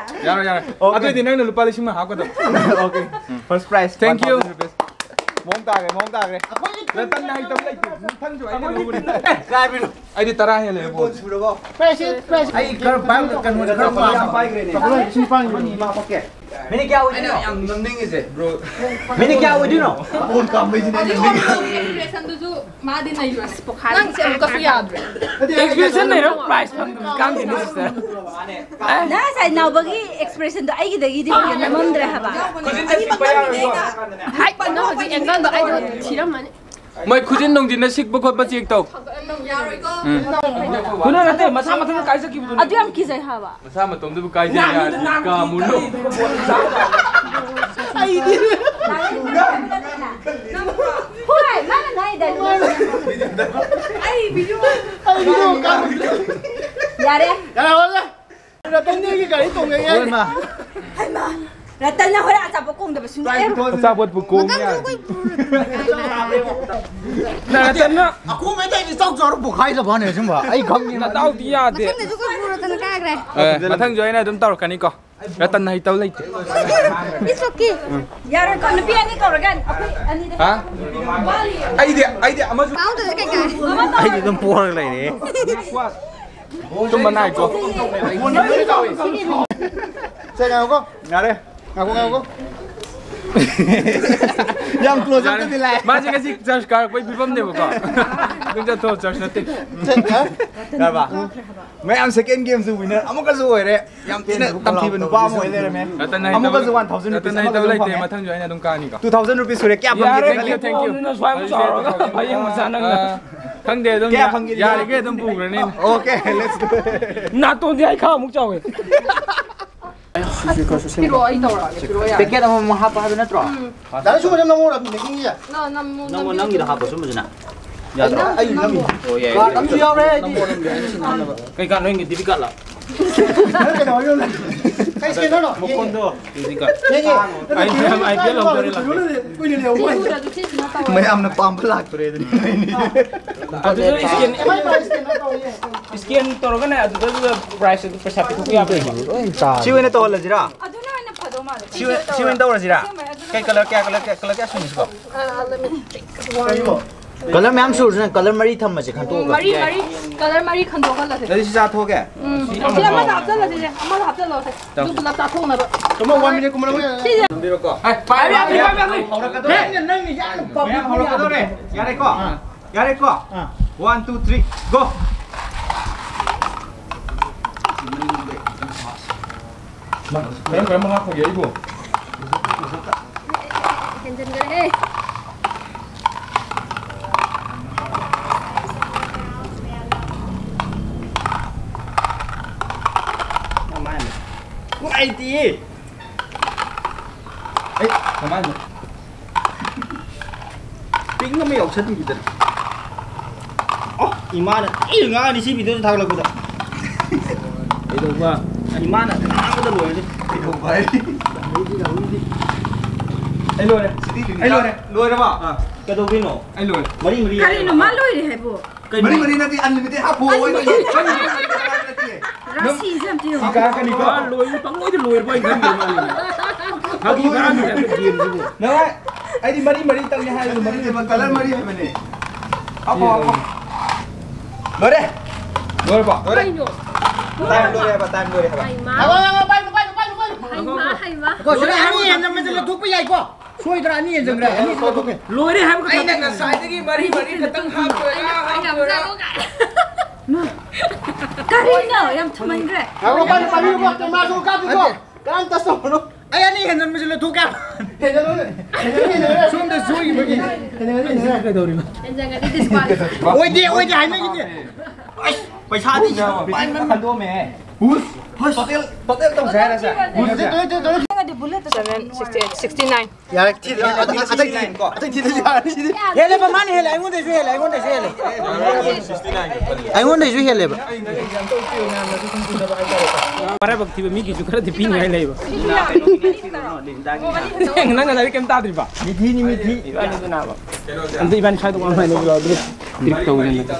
ꯌꯥꯔꯣꯏ, ꯌꯥꯔꯣꯏ꯫ Okay꯫ ꯑꯗꯨꯑꯣꯏꯗꯤ ꯅꯪꯅ ꯂꯨꯄꯥ ꯂꯤꯁꯤꯡ ꯑꯃ ꯍꯥꯞꯀꯗꯕ꯫ Okay꯫ Um. First prize, thank you꯫ One thousand rupees꯫ ꯃꯑꯣꯡ ꯇꯥꯈ꯭ꯔꯦ, ꯃꯑꯣꯡ ꯇꯥꯈ꯭ꯔꯦ꯫ ꯔꯇꯟꯅ ꯍꯩꯇꯕ ꯂꯩꯇꯦ꯫ ꯃꯊꯪꯁꯨ ꯑꯩꯅ ꯂꯧꯒꯅꯤ꯫ ꯀꯥꯏꯕꯤꯔꯣ꯫ ꯑꯩꯗꯤ ꯇꯔꯥ ꯍꯦꯜꯂꯦ, ꯕꯣꯜ꯫ ꯁꯨꯔꯕꯣ? Prize, prize꯫ ꯑꯩ ꯈꯔ ꯄꯥꯏ-, ꯀꯩꯅꯣꯗ ꯈꯔ ꯄꯥꯏ-, ꯌꯥꯝ ꯄꯥꯏꯈ꯭ꯔꯦꯅꯦ꯫ ꯂꯤꯁꯤꯡ ꯅꯤꯄꯥꯟꯒꯤ꯫ ꯑꯃꯅꯤ ꯑꯃ ꯍꯥꯞꯄꯛꯀꯦ꯫ ꯃꯤꯅꯤꯠ ꯀꯌꯥ ꯑꯣꯏꯗꯣꯏꯅꯣ? ꯌꯥꯝ ꯅꯝꯅꯤꯡꯉꯤꯁꯦ, ꯕ꯭ꯔꯣ꯫ ꯃꯤꯅꯤꯠ ꯀꯌꯥ ꯑꯣꯏꯗꯣꯏꯅꯣ? ꯕꯣꯜ ꯀꯥꯝꯕꯩꯁꯤꯅꯦ ꯑꯩꯅ ꯅꯝꯅꯤꯡꯉꯤꯁꯦ꯫ ꯑꯦꯛꯁꯄ꯭ꯔꯦꯁꯟꯗꯨꯁꯨ ꯃꯥꯗꯤ ꯅꯩꯕ꯫ ꯅꯪꯁꯦ ꯑꯃꯨꯛꯀꯁꯨ ꯌꯥꯗ꯭ꯔꯦ꯫ ꯑꯦꯛꯁꯄ꯭ꯔꯦꯁꯟ ꯂꯩꯔ ꯄ꯭ꯔꯥꯏꯖ ꯐꯪꯗꯕꯁꯨ ꯀꯥꯟꯗꯦꯅꯦ, ꯁꯤꯁꯇꯔ꯫ ꯅꯪ ꯉꯁꯥꯏ ꯅꯥꯎꯕꯒꯤ ꯑꯦꯛꯁꯄ꯭ꯔꯦꯁꯟꯗꯣ ꯑꯩꯒꯤꯗꯒꯤꯗꯤ ꯍꯦꯟꯅ ꯅꯝꯃꯝꯗ꯭ꯔꯦ ꯍꯥꯏꯕ꯫ ꯈꯨꯖꯤꯟꯗ ꯁꯤꯛꯄ ꯌꯥꯔꯣꯏꯀꯣ꯫ ꯍꯥꯏ, ꯅꯪ ꯍꯧꯖꯤꯛ ꯑꯦꯡꯒꯜꯗꯣ ꯑꯩꯗꯣ ꯊꯤꯔꯝꯃꯅꯤ꯫ ꯃꯣꯏ ꯈꯨꯖꯤꯟ ꯅꯨꯡꯖꯤꯟꯅ ꯁꯤꯛꯄ ꯈꯣꯠꯄ ꯆꯦꯛ ꯇꯧ꯫ ꯌꯥꯔꯣꯏꯀꯣ꯫ ꯎꯝ꯫ ꯀꯩꯅꯣ ꯅꯠꯇꯦ, ꯃꯁꯥ ꯃꯊꯟꯇ ꯀꯥꯏꯖꯈꯤꯕꯗꯨꯅꯦ꯫ ꯑꯗꯨ ꯌꯥꯝ ꯀꯤꯖꯩ ꯍꯥꯏꯕ꯫ ꯃꯁꯥ ꯃꯇꯣꯝꯗꯕꯨ ꯀꯥꯏꯖꯩ ꯌꯥꯔꯗꯤ ꯀꯥ ꯃꯨꯜꯂꯨ꯫ ꯍꯣꯏ, ꯃꯥꯅ ꯅꯥꯏꯗ꯫ ꯑꯩ ꯚꯤꯗꯤꯑꯣ꯫ ꯑꯩ ꯚꯤꯗꯤꯑꯣ ꯀꯥꯞꯄ꯫ ꯌꯥꯔꯦ꯫ ꯌꯥꯔꯦ, ꯍꯣꯏ꯫ ꯔꯇꯟꯗꯤ ꯑꯩꯒꯤ ꯒꯥꯔꯤ ꯇꯣꯡꯉꯦ꯫ ꯍꯣꯏ, ꯃꯥ꯫ ꯍꯩꯃꯥ, ꯔꯇꯟꯅ ꯍꯣꯔꯦꯟ ꯑꯆꯥꯄꯣꯠ ꯀꯣꯡꯗꯕ ꯁꯨꯡꯌꯥ ꯌꯥꯔꯣꯏ꯫ ꯑꯆꯥꯄꯣꯠꯄꯨ ꯀꯣꯡ ꯌꯥꯔꯦ꯫ ꯅꯪ ꯔꯇꯟꯅ ꯑꯈꯨ ꯃꯩꯇꯩꯗꯤ ꯆꯥꯎ ꯆꯥꯎꯔ ꯄꯣꯛꯈꯥꯏꯗꯕꯅꯦ ꯁꯨꯝꯕ꯫ ꯑꯩ ꯈꯪꯉꯦ꯫ ꯅꯗꯥꯎꯗꯤ ꯌꯥꯗꯦ꯫ ꯃꯊꯪꯗꯁꯨ ꯑꯩꯈꯣꯏ ꯄꯨꯔꯛꯇꯅ ꯀꯥꯈ꯭ꯔꯦ꯫ ꯑꯦ, ꯃꯊꯪꯁꯨ ꯑꯩꯅ ꯑꯗꯨꯝ ꯇꯧꯔꯛꯀꯅꯤꯀꯣ꯫ ꯔꯇꯟꯅ ꯍꯩꯇꯧ ꯂꯩꯇꯦ꯫ It's okay꯫ ꯌꯥꯔꯣꯏꯀꯣ, ꯅꯨꯄꯤ ꯑꯅꯤ ꯀꯧꯔꯒ ꯑꯩꯈꯣꯏ ꯑꯅꯤꯗ ꯍꯥ? ꯑꯩꯗꯤ, ꯑꯩꯗꯤ ꯑꯃꯁꯨ ꯄꯥꯎꯗꯨꯗ ꯀꯩꯀꯥ꯫ ꯑꯩꯗꯤ ꯑꯗꯨꯝ ꯄꯣꯔꯒ ꯂꯩꯔꯦ꯫ ꯇꯨꯝꯕ ꯅꯥꯏꯀꯣ꯫ ꯁꯦ, ꯉꯥꯏꯈꯣꯀꯣ꯫ ꯌꯥꯔꯦ꯫ ꯉꯥꯏꯈꯣ, ꯉꯥꯏꯈꯣ꯫ ꯌꯥꯝ close up ꯇꯗꯤ ꯂꯥꯛꯑꯦ꯫ ꯃꯥꯁꯦ ꯉꯁꯤ ꯆꯔꯆ ꯀꯥꯔꯛꯄꯩ ꯐꯤꯕꯝꯅꯦꯕꯀꯣ꯫ ꯑꯗꯨꯝ ꯆꯠꯊꯣꯛꯑꯣ, ꯆꯔꯆ ꯅꯠꯇꯦ꯫ ꯆꯠ-, ꯍꯥ? ꯌꯥꯔꯕ? ꯃꯌꯥꯝ second game ꯁꯨ winner ꯑꯃꯨꯛꯀꯁꯨ ꯑꯣꯏꯔꯦ꯫ ꯌꯥꯝ ꯊꯤꯅ ꯇꯝꯊꯤꯕ ꯅꯨꯄꯥ ꯑꯃ ꯑꯣꯏ ꯂꯩꯔꯝꯃꯦ꯫ ꯔꯇꯟ ꯍꯩꯇꯕ ꯑꯃꯨꯛꯀꯁꯨ ꯂꯩ-, one thousand rupees ꯔꯇꯟ ꯑꯃꯨꯛꯀꯁꯨ ꯍꯩꯇꯕ ꯂꯩꯇꯦ, ꯐꯪꯉꯦ꯫ ꯃꯊꯪꯁꯨ ꯑꯩꯅ ꯑꯗꯨꯝ ꯀꯥꯅꯤꯀꯣ꯫ Two thousand rupees ꯁꯨꯔꯦ꯫ ꯀꯌꯥ ꯐꯪꯒꯦ? ꯌꯥꯔꯦ, ꯈꯜꯂꯤ꯫ Thank you, thank you꯫ ꯅꯪꯅ ꯁ꯭ꯋꯥꯏꯃꯨꯛ ꯆꯥꯎꯔꯒ ꯍꯌꯦꯡ ꯃꯆꯥ ꯅꯪꯅ꯫ ꯑꯥ, ꯈꯪꯗꯦ, ꯑꯗꯨꯝ ꯀꯌꯥ ꯌꯥ-, ꯐꯪꯒꯦ? ꯌꯥꯔꯤꯈꯩ ꯑꯗꯨꯝ ꯄꯨꯈ꯭ꯔꯅꯤ꯫ Okay, let's go꯫ ꯅꯥꯇꯣꯟꯗꯤ ꯑꯩ ꯈꯥ ꯑꯃꯨꯛ ꯆꯥꯎꯋꯦ꯫ ꯄꯤꯔꯛꯑꯣ, ꯑꯩ ꯇꯧꯔꯛꯑꯒꯦ, ꯄꯤꯔꯛꯑꯣ, ꯌꯥꯔꯦ꯫ Packet ꯑꯃꯃꯝ ꯍꯥꯞꯄ ꯍꯥꯏꯕ ꯅꯠꯇ꯭ꯔꯣ? ꯎꯝ꯫ ꯗꯥ ꯁꯨꯃꯟ ꯅꯪꯉꯣꯟꯗ ꯑꯗꯨꯝ ꯃꯦꯀꯤꯡꯁꯦ꯫ ꯅ-, ꯅꯝꯃꯣ, ꯅꯝꯃꯣ, ꯅꯝꯃꯣ꯫ ꯅꯪꯒꯤꯗ ꯍꯥꯞꯄ ꯁꯨꯝꯕꯁꯤꯅ꯫ ꯌꯥꯗ꯭ꯔꯣ? ꯑꯩ ꯅꯝꯃꯤ꯫ ꯑꯣ, ꯌꯥꯏ, ꯌꯥꯏ꯫ ꯀꯥꯔꯗ ꯑꯃꯁꯨ ꯌꯥꯎꯔꯦ ꯑꯩꯗꯤ꯫ ꯀꯩ ꯀꯥꯔꯗ? ꯅꯪꯒꯤ debit card ꯂꯣ? ꯅꯪ ꯀꯩꯅꯣ ꯍꯥꯏꯌꯣ? ꯀꯩ scanner ꯅꯣ? ꯃꯈꯣꯟꯗꯣ꯫ Debit card꯫ ꯌꯦꯡꯉꯦ꯫ ꯑꯩ, ꯑꯩ ꯄꯦꯟ ꯂꯧꯗꯣꯔꯦ ꯂꯥꯛꯀꯦ꯫ ꯀꯨꯏꯅ ꯂꯩꯍꯧꯕ ꯍꯥꯏꯅꯤ꯫ ꯃꯌꯥꯝꯅ ꯄꯥꯝꯕ ꯂꯥꯛꯇꯣꯔꯦ ꯑꯗꯨꯅꯤ꯫ ꯑꯗꯨꯗ scan, ꯑꯦꯝ ꯑꯥꯏ ꯄꯥꯏ scanner ꯇꯧꯔ ꯌꯦꯡꯉꯦ꯫ Scan ꯇꯧꯔꯒꯅꯦ ꯑꯗꯨꯗ, ꯑꯗꯨꯗ price ꯑꯗꯨ ꯄꯩꯁꯥ ꯄꯤꯊꯣꯛꯄ ꯌꯥꯕ꯭ꯔꯥ? ꯂꯣꯏ ꯆꯥꯔꯦ꯫ ꯁꯤ ꯑꯣꯏꯅ ꯇꯧꯍꯜꯂꯁꯤꯔꯥ? ꯑꯗꯨꯅ ꯍꯦꯟꯅ ꯐꯗꯧ ꯃꯥꯜꯂꯦ꯫ ꯁꯤ ꯑꯣꯏ-, ꯁꯤ ꯑꯣꯏꯅ ꯇꯧꯔꯁꯤꯔꯥ? ꯑꯁꯦꯡꯕꯩ ꯑꯗꯨꯅ ꯀꯩ colour ꯀꯌꯥ, colour ꯀꯌꯥ, colour ꯀꯌꯥ ꯁꯨꯅꯤ ꯁꯤꯕꯣ? Uh, let me check. ꯀꯩꯅꯣ? ꯀꯂꯔ ꯃꯌꯥꯝ ꯁꯨꯔꯁꯨꯅ ꯀꯂꯔ ꯃꯔꯤ ꯊꯝꯃꯁꯦ ꯈꯟꯗꯣꯛꯑꯒ꯫ ꯃꯔꯤ, ꯃꯔꯤ, ꯀꯂꯔ ꯃꯔꯤ ꯈꯟꯗꯣꯛꯍꯜꯂꯁꯦ꯫ ꯑꯗꯨꯗꯤ ꯁꯤ ꯆꯥꯊꯣꯛꯑꯒꯦ꯫ ꯎꯝ꯫ ꯁꯤ ꯑꯃꯗ ꯍꯥꯞꯆꯜꯂꯁꯤꯅꯦ, ꯑꯃꯗ ꯍꯥꯞꯆꯜꯂꯁꯦ꯫ ꯇꯧ꯫ ꯑꯗꯨ ꯄꯨꯂꯞ ꯆꯥꯊꯣꯛꯅꯕ꯫ ꯀꯃ ꯋꯥꯟ ꯃꯤꯅꯤꯠ ꯀꯨꯝꯕ ꯂꯧꯒꯦ꯫ ꯁꯤꯁꯦ꯫ ꯊꯝꯕꯤꯔꯣꯀꯣ꯫ ꯑꯦ, ꯄꯥꯏꯔꯦ, ꯄꯥꯏꯔꯦ, ꯄꯥꯏꯔꯦ, ꯄꯥꯏꯔꯦ꯫ ꯅꯪꯅ ꯌꯥꯝꯅ ꯃꯌꯥꯝ ꯍꯧꯔꯛꯀꯗꯧꯔꯦ꯫ ꯌꯥꯔꯦꯀꯣ? ꯑꯥ꯫ ꯌꯥꯔꯦꯀꯣ? ꯑꯥ꯫ One, two, three, go! ꯀꯔꯝ ꯀꯔꯝꯕ ꯍꯥꯞꯈ꯭ꯔꯒꯦ ꯑꯩꯕꯨ? ꯍꯦꯟꯖꯤꯟꯈ꯭ꯔꯦꯍꯦ꯫ ꯅꯨꯡꯉꯥꯏꯇꯤꯌꯦ꯫ ꯑꯩ ꯀꯃꯥꯏꯅ? ꯄꯤꯡ ꯑꯃ ꯌꯥꯎꯁꯟꯈꯤꯗꯅ꯫ ꯑꯣ, ꯏꯃꯥꯅ ꯊꯤꯅ ꯉꯥꯡꯉꯅꯤ ꯁꯤ ꯚꯤꯗꯤꯑꯣꯁꯦ ꯊꯥꯒꯠꯂꯛꯄꯗ꯫ ꯀꯩꯗꯧꯕ? ꯏꯃꯥꯅ ꯉꯥꯡꯕꯗ ꯂꯣꯏꯔꯅꯤ꯫ ꯀꯩꯗꯧꯕ ꯍꯥꯏꯗꯤ? ꯑꯩ ꯂꯣꯏꯔꯦ꯫ ꯁꯤꯗꯤ ꯑꯩ ꯂꯣꯏꯔꯦ꯫ ꯂꯣꯏꯔꯕ? ꯑꯥ꯫ ꯀꯩꯗꯧꯗꯣꯏꯅꯣ? ꯑꯩ ꯂꯣꯏꯔꯦ꯫ ꯃꯔꯤ ꯃꯔꯤ ꯀꯔꯤꯅꯣ ꯃꯥ ꯂꯣꯏꯔꯦ ꯍꯥꯏꯕꯣ? ꯀꯩꯅꯣ? ꯃꯔꯤ ꯃꯔꯤ ꯅꯠꯇꯦ, unlimited ꯍꯥꯞꯄꯣ꯫ ꯅꯠꯇꯦ꯫ ꯔꯥꯁꯤꯁꯦ ꯑꯝꯇ ꯌꯦꯡꯉꯣ꯫ ꯁꯤ ꯀꯥꯔꯛꯀꯅꯤꯀꯣ? ꯃꯥ ꯂꯣꯏꯕ ꯄꯪꯂꯣꯏꯗ ꯂꯣꯏꯔꯕꯣ ꯍꯥꯏꯅ ꯈꯟꯕ ꯃꯥꯜꯂꯦ꯫ ꯐꯥꯒꯤ ꯃꯥꯜꯂꯦ ꯒꯦꯝꯁꯤꯕꯨ꯫ ꯅꯪ ꯑꯩꯗꯤ ꯃꯔꯤ ꯃꯔꯤ ꯇꯪꯅꯤ ꯍꯥꯏꯕꯗꯣ ꯃꯔꯤ ꯅꯠꯇꯦꯕ, ꯀꯂꯔ ꯃꯔꯤ ꯍꯥꯏꯕꯅꯦ꯫ ꯍꯥꯞꯄꯣ, ꯍꯥꯞꯄꯣ꯫ ꯂꯣꯏꯔꯦ꯫ ꯂꯣꯏꯔꯕꯣ? ꯂꯣꯏꯔꯦ꯫ ꯀꯩꯅꯣ? ꯇꯥꯏꯝ ꯂꯣꯏꯔꯦ ꯍꯥꯏꯕ, ꯇꯥꯏꯝ ꯂꯣꯏꯔꯦ ꯍꯥꯏꯕ꯫ ꯍꯩꯃꯥ꯫ ꯉꯥꯏꯈꯣ, ꯉꯥꯏꯈꯣ, ꯄꯥꯏꯈꯣ, ꯄꯥꯏꯈꯣ, ꯄꯥꯏꯈꯣ, ꯄꯥꯏꯈꯣ꯫ ꯍꯩꯃꯥ, ꯍꯩꯃꯥ꯫ ꯀꯣ, ꯁꯤꯗ ꯑꯅꯤ ꯍꯦꯟꯅ ꯂꯧꯊꯣꯛꯄ ꯌꯥꯏꯀꯣ? ꯁꯣꯏꯗ꯭ꯔꯥ? ꯑꯅꯤ ꯍꯦꯟꯖꯟꯈ꯭ꯔꯦ꯫ ꯑꯅꯤ ꯂꯧꯊꯣꯛꯀꯦ꯫ ꯂꯣꯏꯔꯦ ꯍꯥꯏꯕ ꯈꯛꯇꯅꯦ꯫ ꯑꯩꯅ ꯉꯁꯥꯏꯗꯒꯤ ꯃꯔꯤ ꯃꯔꯤ ꯈꯛꯇꯪ ꯍꯥꯞꯇꯣꯏꯔꯥ, ꯑꯩꯅ ꯍꯥꯞꯇꯣꯏꯔꯥ? ꯑꯃꯨꯛ ꯀꯔꯤꯅꯣ? ꯌꯥꯝ ꯊꯨꯃꯟꯈ꯭ꯔꯦ꯫ ꯉꯥꯏꯈꯣ, ꯄꯥꯏꯌꯨ, ꯄꯥꯏꯌꯨ, ꯀꯦꯃꯦꯔꯥꯁꯨ ꯀꯥꯞꯄꯤꯀꯣ꯫ ꯅꯠꯇꯦ꯫ ꯀꯅꯥꯝ touch ꯇꯧꯔꯨꯅꯨ꯫ ꯑꯩ ꯑꯅꯤ ꯍꯦꯟꯖꯟꯕꯁꯨ ꯂꯧꯊꯣꯛꯀꯦ꯫ ꯍꯦꯟꯖꯜꯂꯨꯅꯦ꯫ ꯍꯦꯟꯖꯜꯂꯨꯅꯦ꯫ ꯁꯣꯝꯗ ꯁꯣꯏꯈꯤꯕꯒꯤ꯫ ꯍꯦꯟꯖꯜꯂꯨꯅꯦ꯫ ꯀꯩꯗꯧꯔꯤꯕ? ꯍꯦꯟꯖꯜꯂꯗꯤ disqualify꯫ ꯑꯣꯏꯗꯦ, ꯑꯣꯏꯗꯦ ꯍꯥꯏꯅꯈꯤꯗꯦ꯫ ꯑꯁ, ꯄꯩꯁꯥꯗꯤ ꯄꯥꯏꯃꯟ ꯈꯟꯗꯣꯛꯑꯝꯃꯦ꯫ ꯍꯨꯁ, ꯍꯨꯁ, ꯇꯣꯇꯦꯜ, ꯇꯣꯇꯦꯜ ꯇꯧꯁꯦ ꯍꯥꯏꯔꯁꯦ꯫ ꯍꯨꯁ, total, total, total. Seven, sixty-eight, sixty-nine. ꯌꯥꯔꯦ, ꯊꯤꯔꯦ꯫ ꯑꯗꯨ, ꯑꯗꯨ, ꯑꯗꯨ, ꯑꯗꯨ, ꯑꯗꯨ, ꯌꯥꯔꯦ, ꯁꯤꯗꯤ꯫ ꯍꯦꯜꯂꯦꯕ, ꯃꯥꯅ ꯍꯦꯜꯂꯦ, ꯑꯩꯉꯣꯟꯗꯩꯁꯨ ꯍꯦꯜꯂꯦ, ꯑꯩꯉꯣꯟꯗꯩꯁꯨ ꯍꯦꯜꯂꯦ꯫ ꯑꯩꯉꯣꯟꯗꯩꯁꯨ ꯍꯦꯜꯂꯦꯕ꯫ ꯃꯔꯥꯏꯕꯛ ꯊꯤꯕ ꯃꯤꯒꯤꯁꯨ ꯈꯔꯗꯤ ꯄꯤꯅꯤꯡꯉꯥꯏ ꯂꯩꯕ꯫ ꯅꯪꯅ ꯂꯥꯏꯔꯤꯛ ꯀꯩꯝ ꯇꯥꯗ꯭ꯔꯤꯕ? ꯃꯤꯊꯤꯅꯤ, ꯃꯤꯊꯤ꯫ ꯏꯕꯥꯅꯤꯗꯨ ꯅꯥꯕ꯫ ꯑꯝꯇ ꯏꯕꯥꯅꯤ ꯁ꯭ꯋꯥꯏꯗ ꯋꯥ ꯉꯥꯡꯅꯕ ꯂꯥꯎ, ꯑꯗꯨꯒ ꯇ꯭ꯔꯤꯛ ꯇꯧꯁꯤꯅ꯫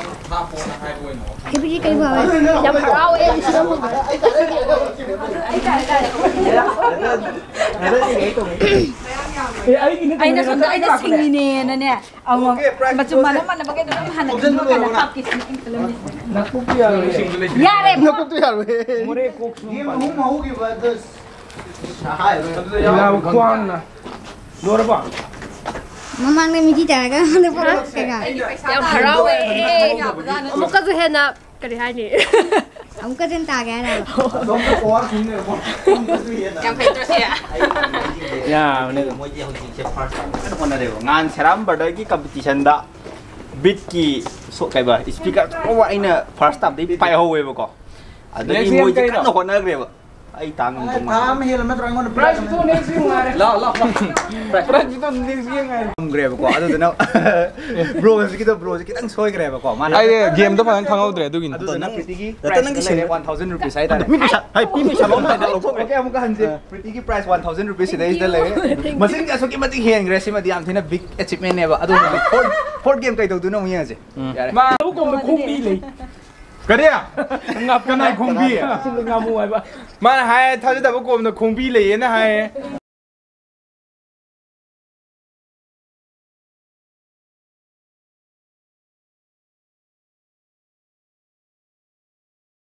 ꯍꯤꯕꯒꯤ ꯀꯩ ꯐꯥꯎꯋꯦ? ꯌꯥꯝ ꯍꯔꯥꯎꯋꯦ꯫ ꯑꯩꯅ ꯁꯣꯝꯗ ꯑꯩꯅ ꯁꯤꯡꯉꯤꯅꯦꯅꯅꯦ, ꯑꯃꯨꯛ ꯃꯆꯨ ꯃꯥꯟꯅ ꯃꯥꯟꯅꯕꯈꯩꯗꯣ ꯑꯗꯨꯝ ꯍꯥꯟꯅ ꯈꯟꯗꯣꯛꯑꯀꯥꯟꯗ ꯍꯥꯞꯀꯦ ꯁꯤꯅꯤ ꯑꯩꯅ ꯈꯜꯂꯝꯃꯤꯁꯦ꯫ ꯌꯥꯔꯦ꯫ ꯅꯀꯣꯛꯇꯣ ꯌꯥꯔꯣꯏ꯫ ꯃꯣꯔꯦ ꯀꯣꯛ ꯁꯨꯝ ꯄꯥꯜꯂꯦ꯫ ꯒꯦꯝ ꯑꯍꯨꯝ ꯍꯧꯈꯤꯕ ꯑꯗꯨ ꯈ꯭ꯋꯥꯡꯅ꯫ ꯂꯣꯏꯔꯕꯣ? ꯃꯃꯥꯡꯗ ꯃꯤꯒꯤ ꯇꯥꯔꯒ ꯑꯩꯉꯣꯟꯗ ꯄꯨꯔꯛꯑꯣ ꯀꯩꯀꯥ꯫ ꯌꯥꯝ ꯍꯔꯥꯎꯋꯦ꯫ ꯑꯃꯨꯛꯀꯁꯨ ꯍꯦꯟꯅ ꯀꯔꯤ ꯍꯥꯏꯅꯤ? ꯑꯃꯨꯛꯀꯁꯨ ꯍꯦꯟꯅ ꯇꯥꯒꯦ ꯍꯥꯏꯔꯕ? ꯑꯗꯣꯝꯗ ꯄꯋꯥꯔ ꯁꯨꯝ ꯂꯩꯔꯝꯃꯣ꯫ ꯑꯃꯨꯛꯀꯁꯨ ꯍꯦꯟꯅ꯫ ꯌꯥꯝ ꯐꯩ ꯇ꯭ꯔꯣꯁꯤꯌꯥ꯫ ꯌꯥꯕꯅꯦ ꯑꯗꯨꯝ꯫ ꯃꯣꯏꯗꯤ ꯍꯧꯖꯤꯛꯁꯦ ꯐꯥꯔꯁ ꯇꯥꯕ ꯀꯟꯅ ꯍꯣꯠꯅꯔꯦꯕ꯫ ꯉꯍꯥꯟ ꯁꯦꯔꯥꯝ ꯕ꯭ꯔꯗꯔꯒꯤ ꯀꯝꯄꯤꯇꯤꯁꯟꯗ ꯕꯤꯠꯀꯤ ꯁꯣ-, ꯀꯩꯕ, ꯏꯁꯄꯤꯀꯔ ꯑꯆꯧꯕ ꯑꯩꯅ ꯐꯥꯔꯁ ꯇꯥꯕꯗꯩ ꯄꯥꯏꯍꯧꯋꯦꯕꯀꯣ꯫ ꯑꯗꯒꯤ next game ꯃꯣꯏꯁꯦ ꯀꯩꯅꯣ? ꯀꯟꯅ ꯍꯣꯠꯅꯈ꯭ꯔꯦꯕ꯫ ꯑꯩ ꯇꯥꯡ ꯑꯃ ꯊꯥ ꯑꯃ ꯍꯦꯜꯂ ꯅꯠꯇ꯭ꯔꯣ ꯑꯩꯉꯣꯟꯗ ꯄ꯭ꯔꯥꯏꯖ ꯄꯤꯊꯣꯛ ꯅꯦꯛꯁ ꯒꯦꯝ ꯉꯥꯏꯔꯦ꯫ ꯂꯥꯛꯑꯣ, ꯂꯥꯛꯑꯣ꯫ ꯄ꯭ꯔꯥꯏꯖ ꯄꯤꯊꯣꯛ ꯅꯦꯛꯁ ꯒꯦꯝ ꯉꯥꯏꯔꯦ꯫ ꯉꯝꯈ꯭ꯔꯦꯕꯀꯣ꯫ ꯑꯗꯨꯗꯨꯅ ꯕ꯭ꯔꯣꯟꯖꯀꯤꯗꯣ, ꯕ꯭ꯔꯣꯟꯖ ꯈꯤꯇꯪ ꯁꯣꯏꯈ꯭ꯔꯦꯕꯀꯣ꯫ ꯃꯥꯅ ꯑꯩ ꯒꯦꯝꯗꯣ ꯐꯖꯅ ꯈꯪꯍꯧꯗ꯭ꯔꯦ ꯑꯗꯨꯒꯤꯅꯤ꯫ ꯑꯗꯨꯗꯨꯅ ꯄ꯭ꯔꯤꯇꯤꯒꯤ ꯅꯠꯇꯦ, ꯅꯪꯒꯤ ꯄ꯭ꯔꯥꯏꯖ ꯂꯩꯔꯦ ꯁꯤꯟꯗꯨ꯫ One thousand rupees ꯍꯥꯏꯇꯥꯔꯦ꯫ ꯃꯤ ꯄꯩꯁꯥ, ꯍꯥꯏ, ꯃꯤ ꯄꯩꯁꯥ ꯂꯧꯔꯝꯗꯥꯏꯗ ꯂꯧꯊꯣꯛꯈ꯭ꯔꯦ꯫ ꯑꯣꯀꯦ, ꯑꯃꯨꯛꯀ ꯍꯟꯁꯦ꯫ ꯑꯥ꯫ ꯄ꯭ꯔꯤꯇꯤꯒꯤ ꯄ꯭ꯔꯥꯏꯖ one thousand rupees ꯁꯤꯗꯩꯁꯤꯗ ꯂꯩꯔꯦ꯫ Thank you. ꯃꯁꯤꯡꯗꯤ ꯑꯁꯨꯛꯀꯤ ꯃꯇꯤꯛ ꯍꯦꯟꯈ꯭ꯔꯦ꯫ ꯁꯤꯃꯗꯤ ꯌꯥꯝ ꯊꯤꯅ big achievement ꯅꯦꯕ꯫ ꯑꯗꯨ ꯐꯣꯔꯠ, ꯐꯣꯔꯠ ꯒꯦꯝ ꯀꯩ ꯇꯧꯗꯣꯏꯅꯣ ꯑꯃꯨꯛ ꯌꯦꯡꯉꯁꯦ꯫ ꯎꯝ꯫ ꯌꯥꯔꯦ꯫ ꯃꯥ ꯂꯧꯕꯨꯛ ꯀꯣꯝꯗ ꯈꯣꯡꯕꯤ ꯂꯩ꯫ ꯀꯔꯤ? ꯉꯥ-, ꯀꯅꯥꯏ ꯈꯣꯡꯕꯤ? ꯉꯥꯃꯨ ꯍꯥꯏꯕ꯫ ꯃꯥꯅ ꯍꯥꯏ, ꯊꯥꯖꯗꯕ ꯀꯣꯝꯗ ꯈꯣꯡꯕꯤ ꯂꯩꯌꯦꯅ ꯍꯥꯏꯌꯦ꯫